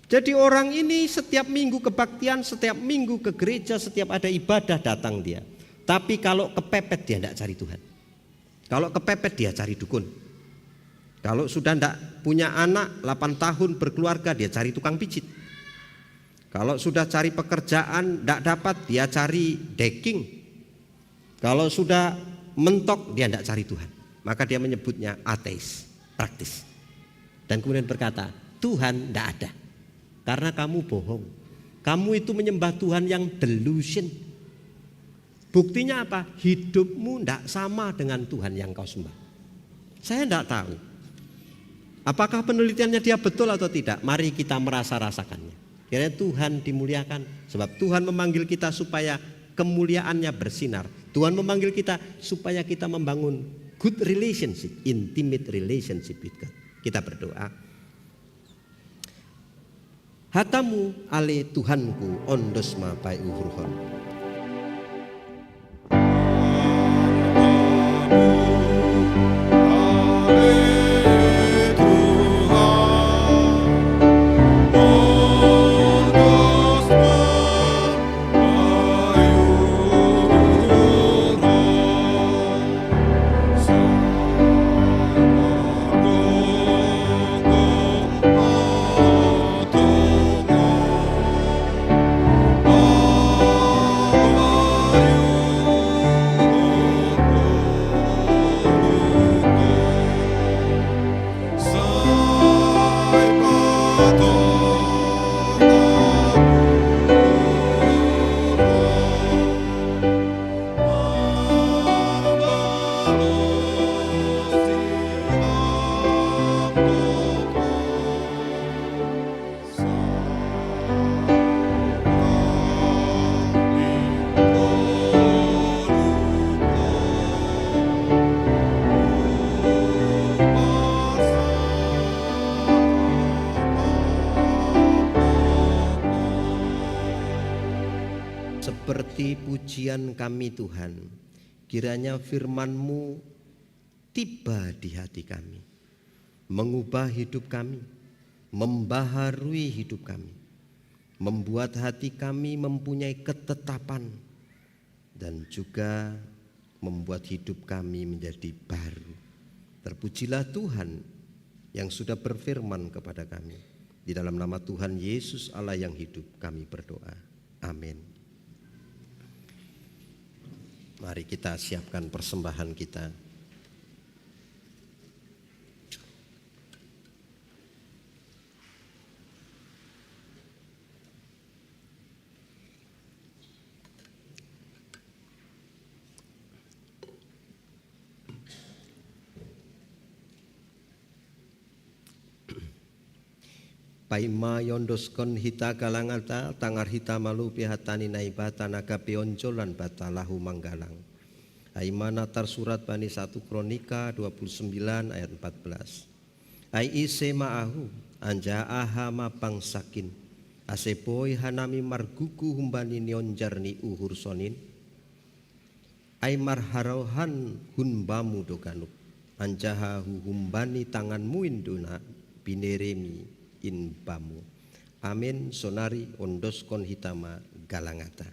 Jadi orang ini setiap minggu kebaktian, setiap minggu ke gereja, setiap ada ibadah datang dia. Tapi kalau kepepet dia tidak cari Tuhan. Kalau kepepet dia cari dukun. Kalau sudah tidak punya anak delapan tahun berkeluarga dia cari tukang pijit. Kalau sudah cari pekerjaan tidak dapat dia cari deking. Kalau sudah mentok dia tidak cari Tuhan. Maka dia menyebutnya ateis, praktis. Dan kemudian berkata, "Tuhan tidak ada. Karena kamu bohong. Kamu itu menyembah Tuhan yang delusion." Buktinya apa? Hidupmu tidak sama dengan Tuhan yang kau sembah. Saya tidak tahu apakah penelitiannya dia betul atau tidak. Mari kita merasa-rasakannya. Kiranya Tuhan dimuliakan, sebab Tuhan memanggil kita supaya kemuliaannya bersinar. Tuhan memanggil kita supaya kita membangun good relationship, intimate relationship with God. Kita berdoa. Hatamu ale Tuhanku ondos ma pai uhruhon. Seperti pujian kami, Tuhan, kiranya firman-Mu tiba di hati kami, mengubah hidup kami, membaharui hidup kami. membuat hati kami mempunyai ketetapan, dan juga membuat hidup kami menjadi baru. Terpujilah Tuhan yang sudah berfirman kepada kami. Di dalam nama Tuhan Yesus, Allah yang hidup, kami berdoa. Amin. Mari kita siapkan persembahan kita. Paima yondoskon hita galangata, tangar hita malupi hatani Naibata nagapi onjolan bata lahu manggalang. Aimana tarsurat bani satu Kronika dua puluh sembilan ayat empat belas. Ai ise ma ahu, anjaha aha ma pangsakin, ase boi hanami margugu humbani nionjar ni uhur sonin? Ai marharohan hun bamu do ganup, anjaha huhumbani tanganmuin do na bineremi in bamu. Amen. Sonari ondoskon hita ma galangata.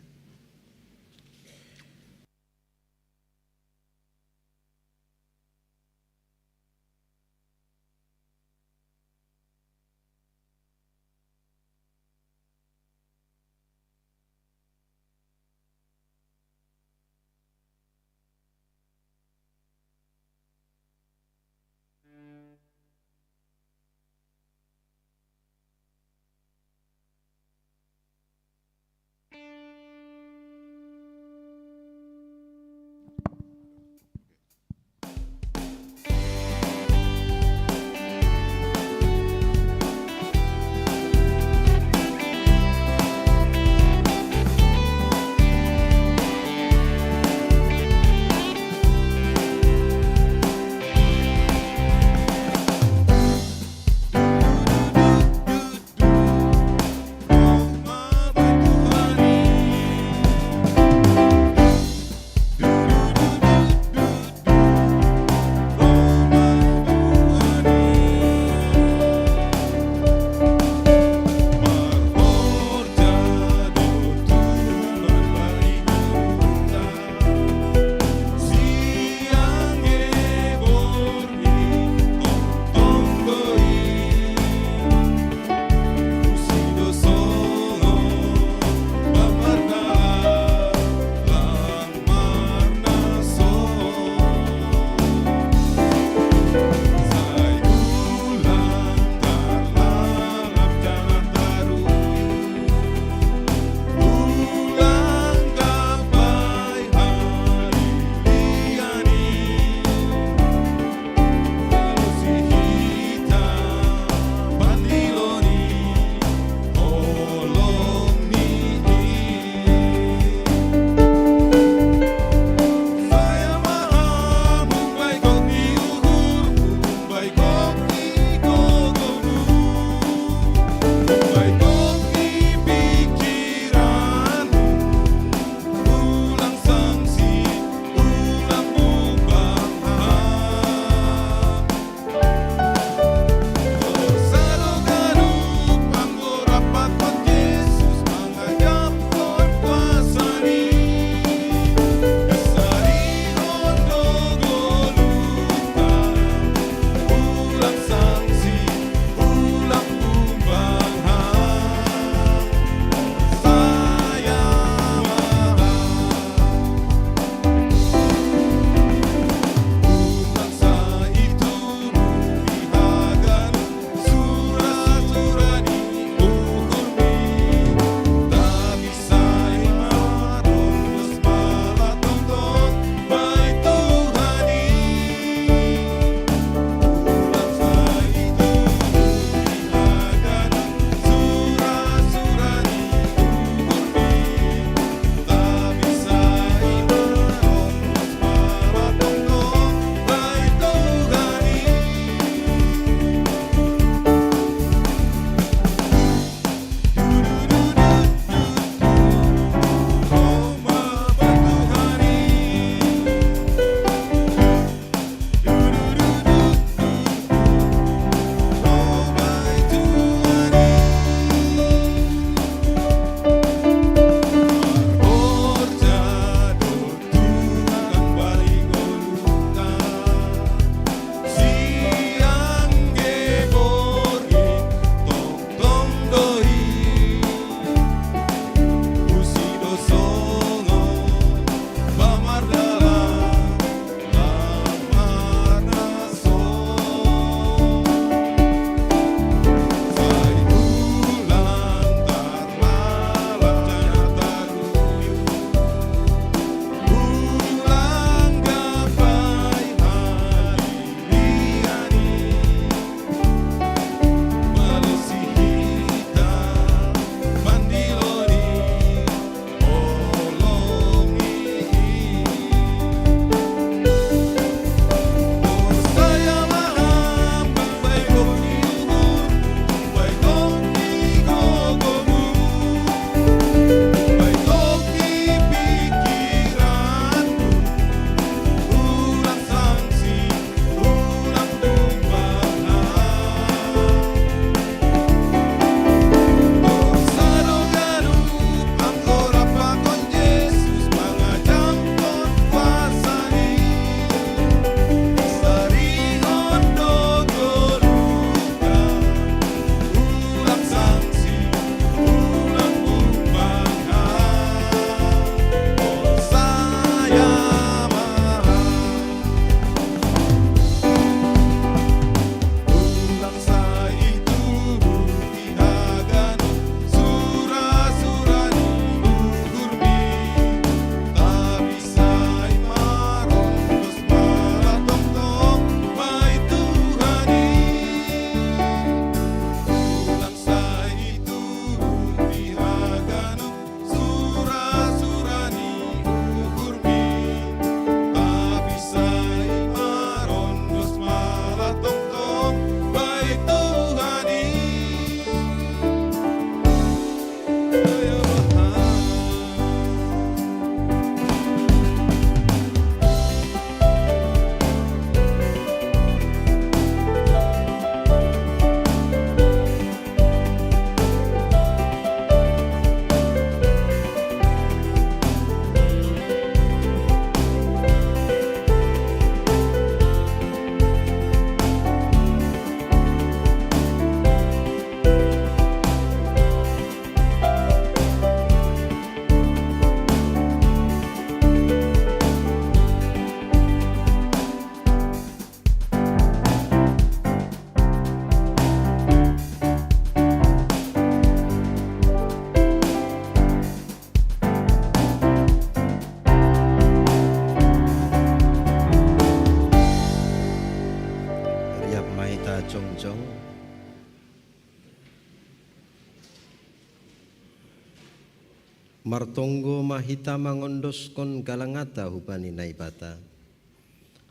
Martonggo ma hita mangondoskon galangata hubani Naibata.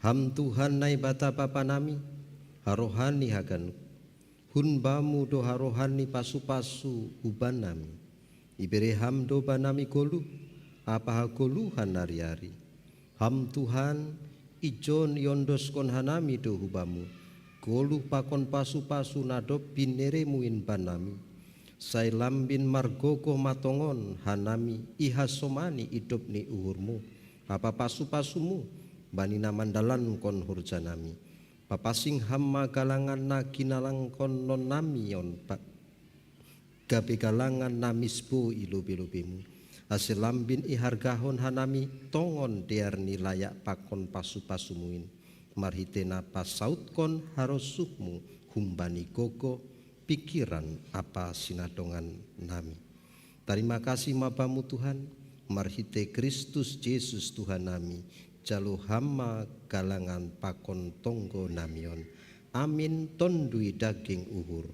Ham Tuhan Naibata Bapa nami, harohani haganup. Hun Bamu do harohani pasu-pasu hubanami. Ibere Ham do banami goluh, apa hagoluhan ari-ari. Ham Tuhan, ijon iondoskon hanami do hubamu, goluh pakon pasu-pasu na dob bineremuin banami. Sai lambin margogoh matongon hanami ihasomani idop ni uhurmu, apa pasu-pasumu, bani na mandalankon horjanami. Papasing Ham ma galangan na kinalangkon non nami on, gabe galangan na misbo i lobe-lobemu, ase lambin ihargahon hanami tongon dear ni layak pakon pasu-pasumuin, marhite na pasautkon harosuhmu humbani gogoh, pikiran apa sinadongan nami. Tarima kasih ma Bamu Tuhan, marhite Kristus Jesus Tuhan nami, jalo Ham ma galangan pakon tonggo nami on. Amin. Tondui daging uhur.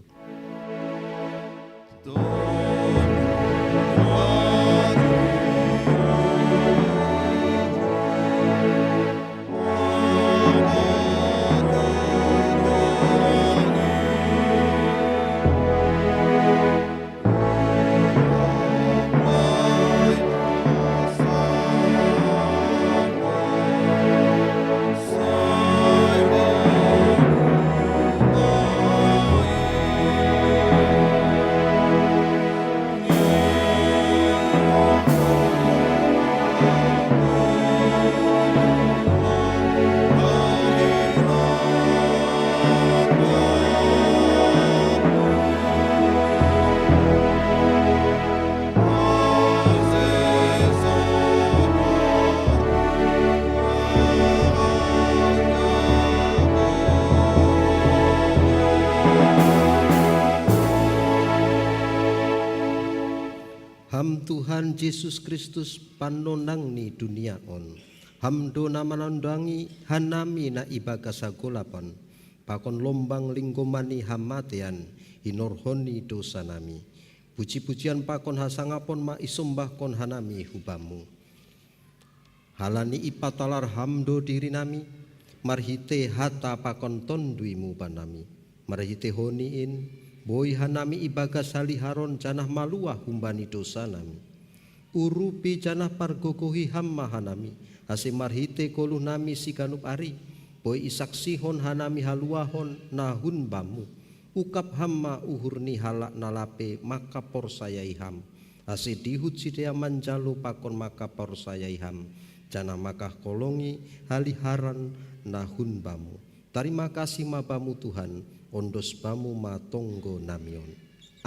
Ham Tuhan Jesus Kristus, panonang ni dunia on. Ham do na manondangi hanami na ibagas hagolapan, pakon lombang linggoman ni hamatean, hinorhon ni dosanami. Puji-pujian pakon hasangapon ma isombahkon hanami hu Bamu. Halani ipatalar Ham do dirinami, marhite hata pakon TonduiMu banami. Marhite honiin, boi hanami ibagas haliharon janah maluah humbani dosanami. Urupi janah pargogohi Ham ma hanami, ase marhite goluhnami siganup ari, boi isaksihon hanami haluahon na hun Bamu. Ungkap Ham ma uhur ni halak na lape mangkaporsayai Ham, ase dihut sidea manjalo pakon mangkaporsayai Ham, janah mangkaholongi haliharon na hun Bamu. Tarima kasih ma Bamu Tuhan, ondos Bamu ma tonggo nami on.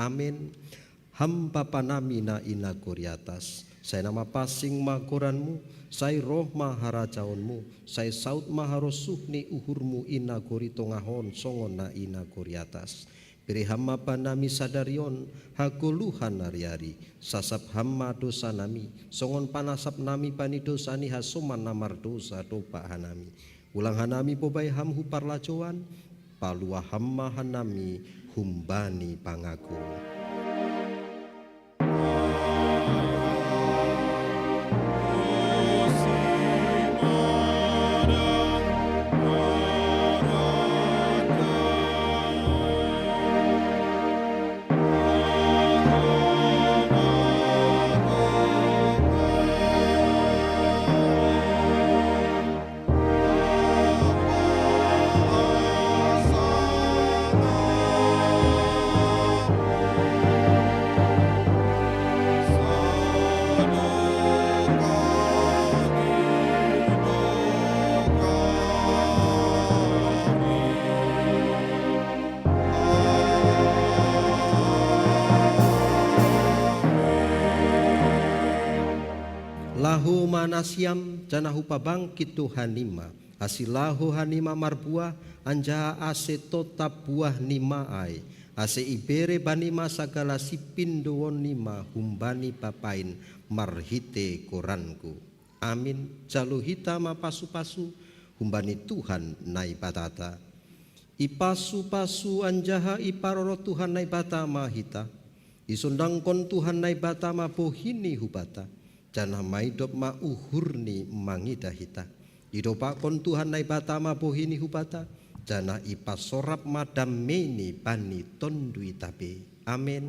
Amen. Ham Bapa nami na i nagori atas, sai na mapasing ma goran-Mu, sai roh ma harajaon-Mu, sai saut ma harosuh ni uhur-Mu i nagori tongah on songon na i nagori atas. Bere Ham ma banami sadari on hagoluhan ari-ari, sasap Ham ma dosanami, songon panasap nami bani dosa ni hasoman na mardosa dompak hanami. Ulang hanami bobai Ham hu parlajouan, paluah Ham ma hanami humbani pangago. Laho ma nasiam, janah hupabangkit do hanima, ase laho hanima marbuah, anjaha ase totap buah nima ai, ase ibere banima sagala sipindoon nima humbani Bapa in marhite goranku. Amin. Jalo hita ma pasu-pasu humbani Tuhan Naibatata. Ipasu-pasu anjaha iparoro Tuhan Naibata ma hita. Isundangkon Tuhan Naibata mabohini hubata, janah maidop mauhurni mangida hita. Idopakon Tuhan Naibata mabohini hubata, janah ipasorap madameni bani tonduitabe. Amin.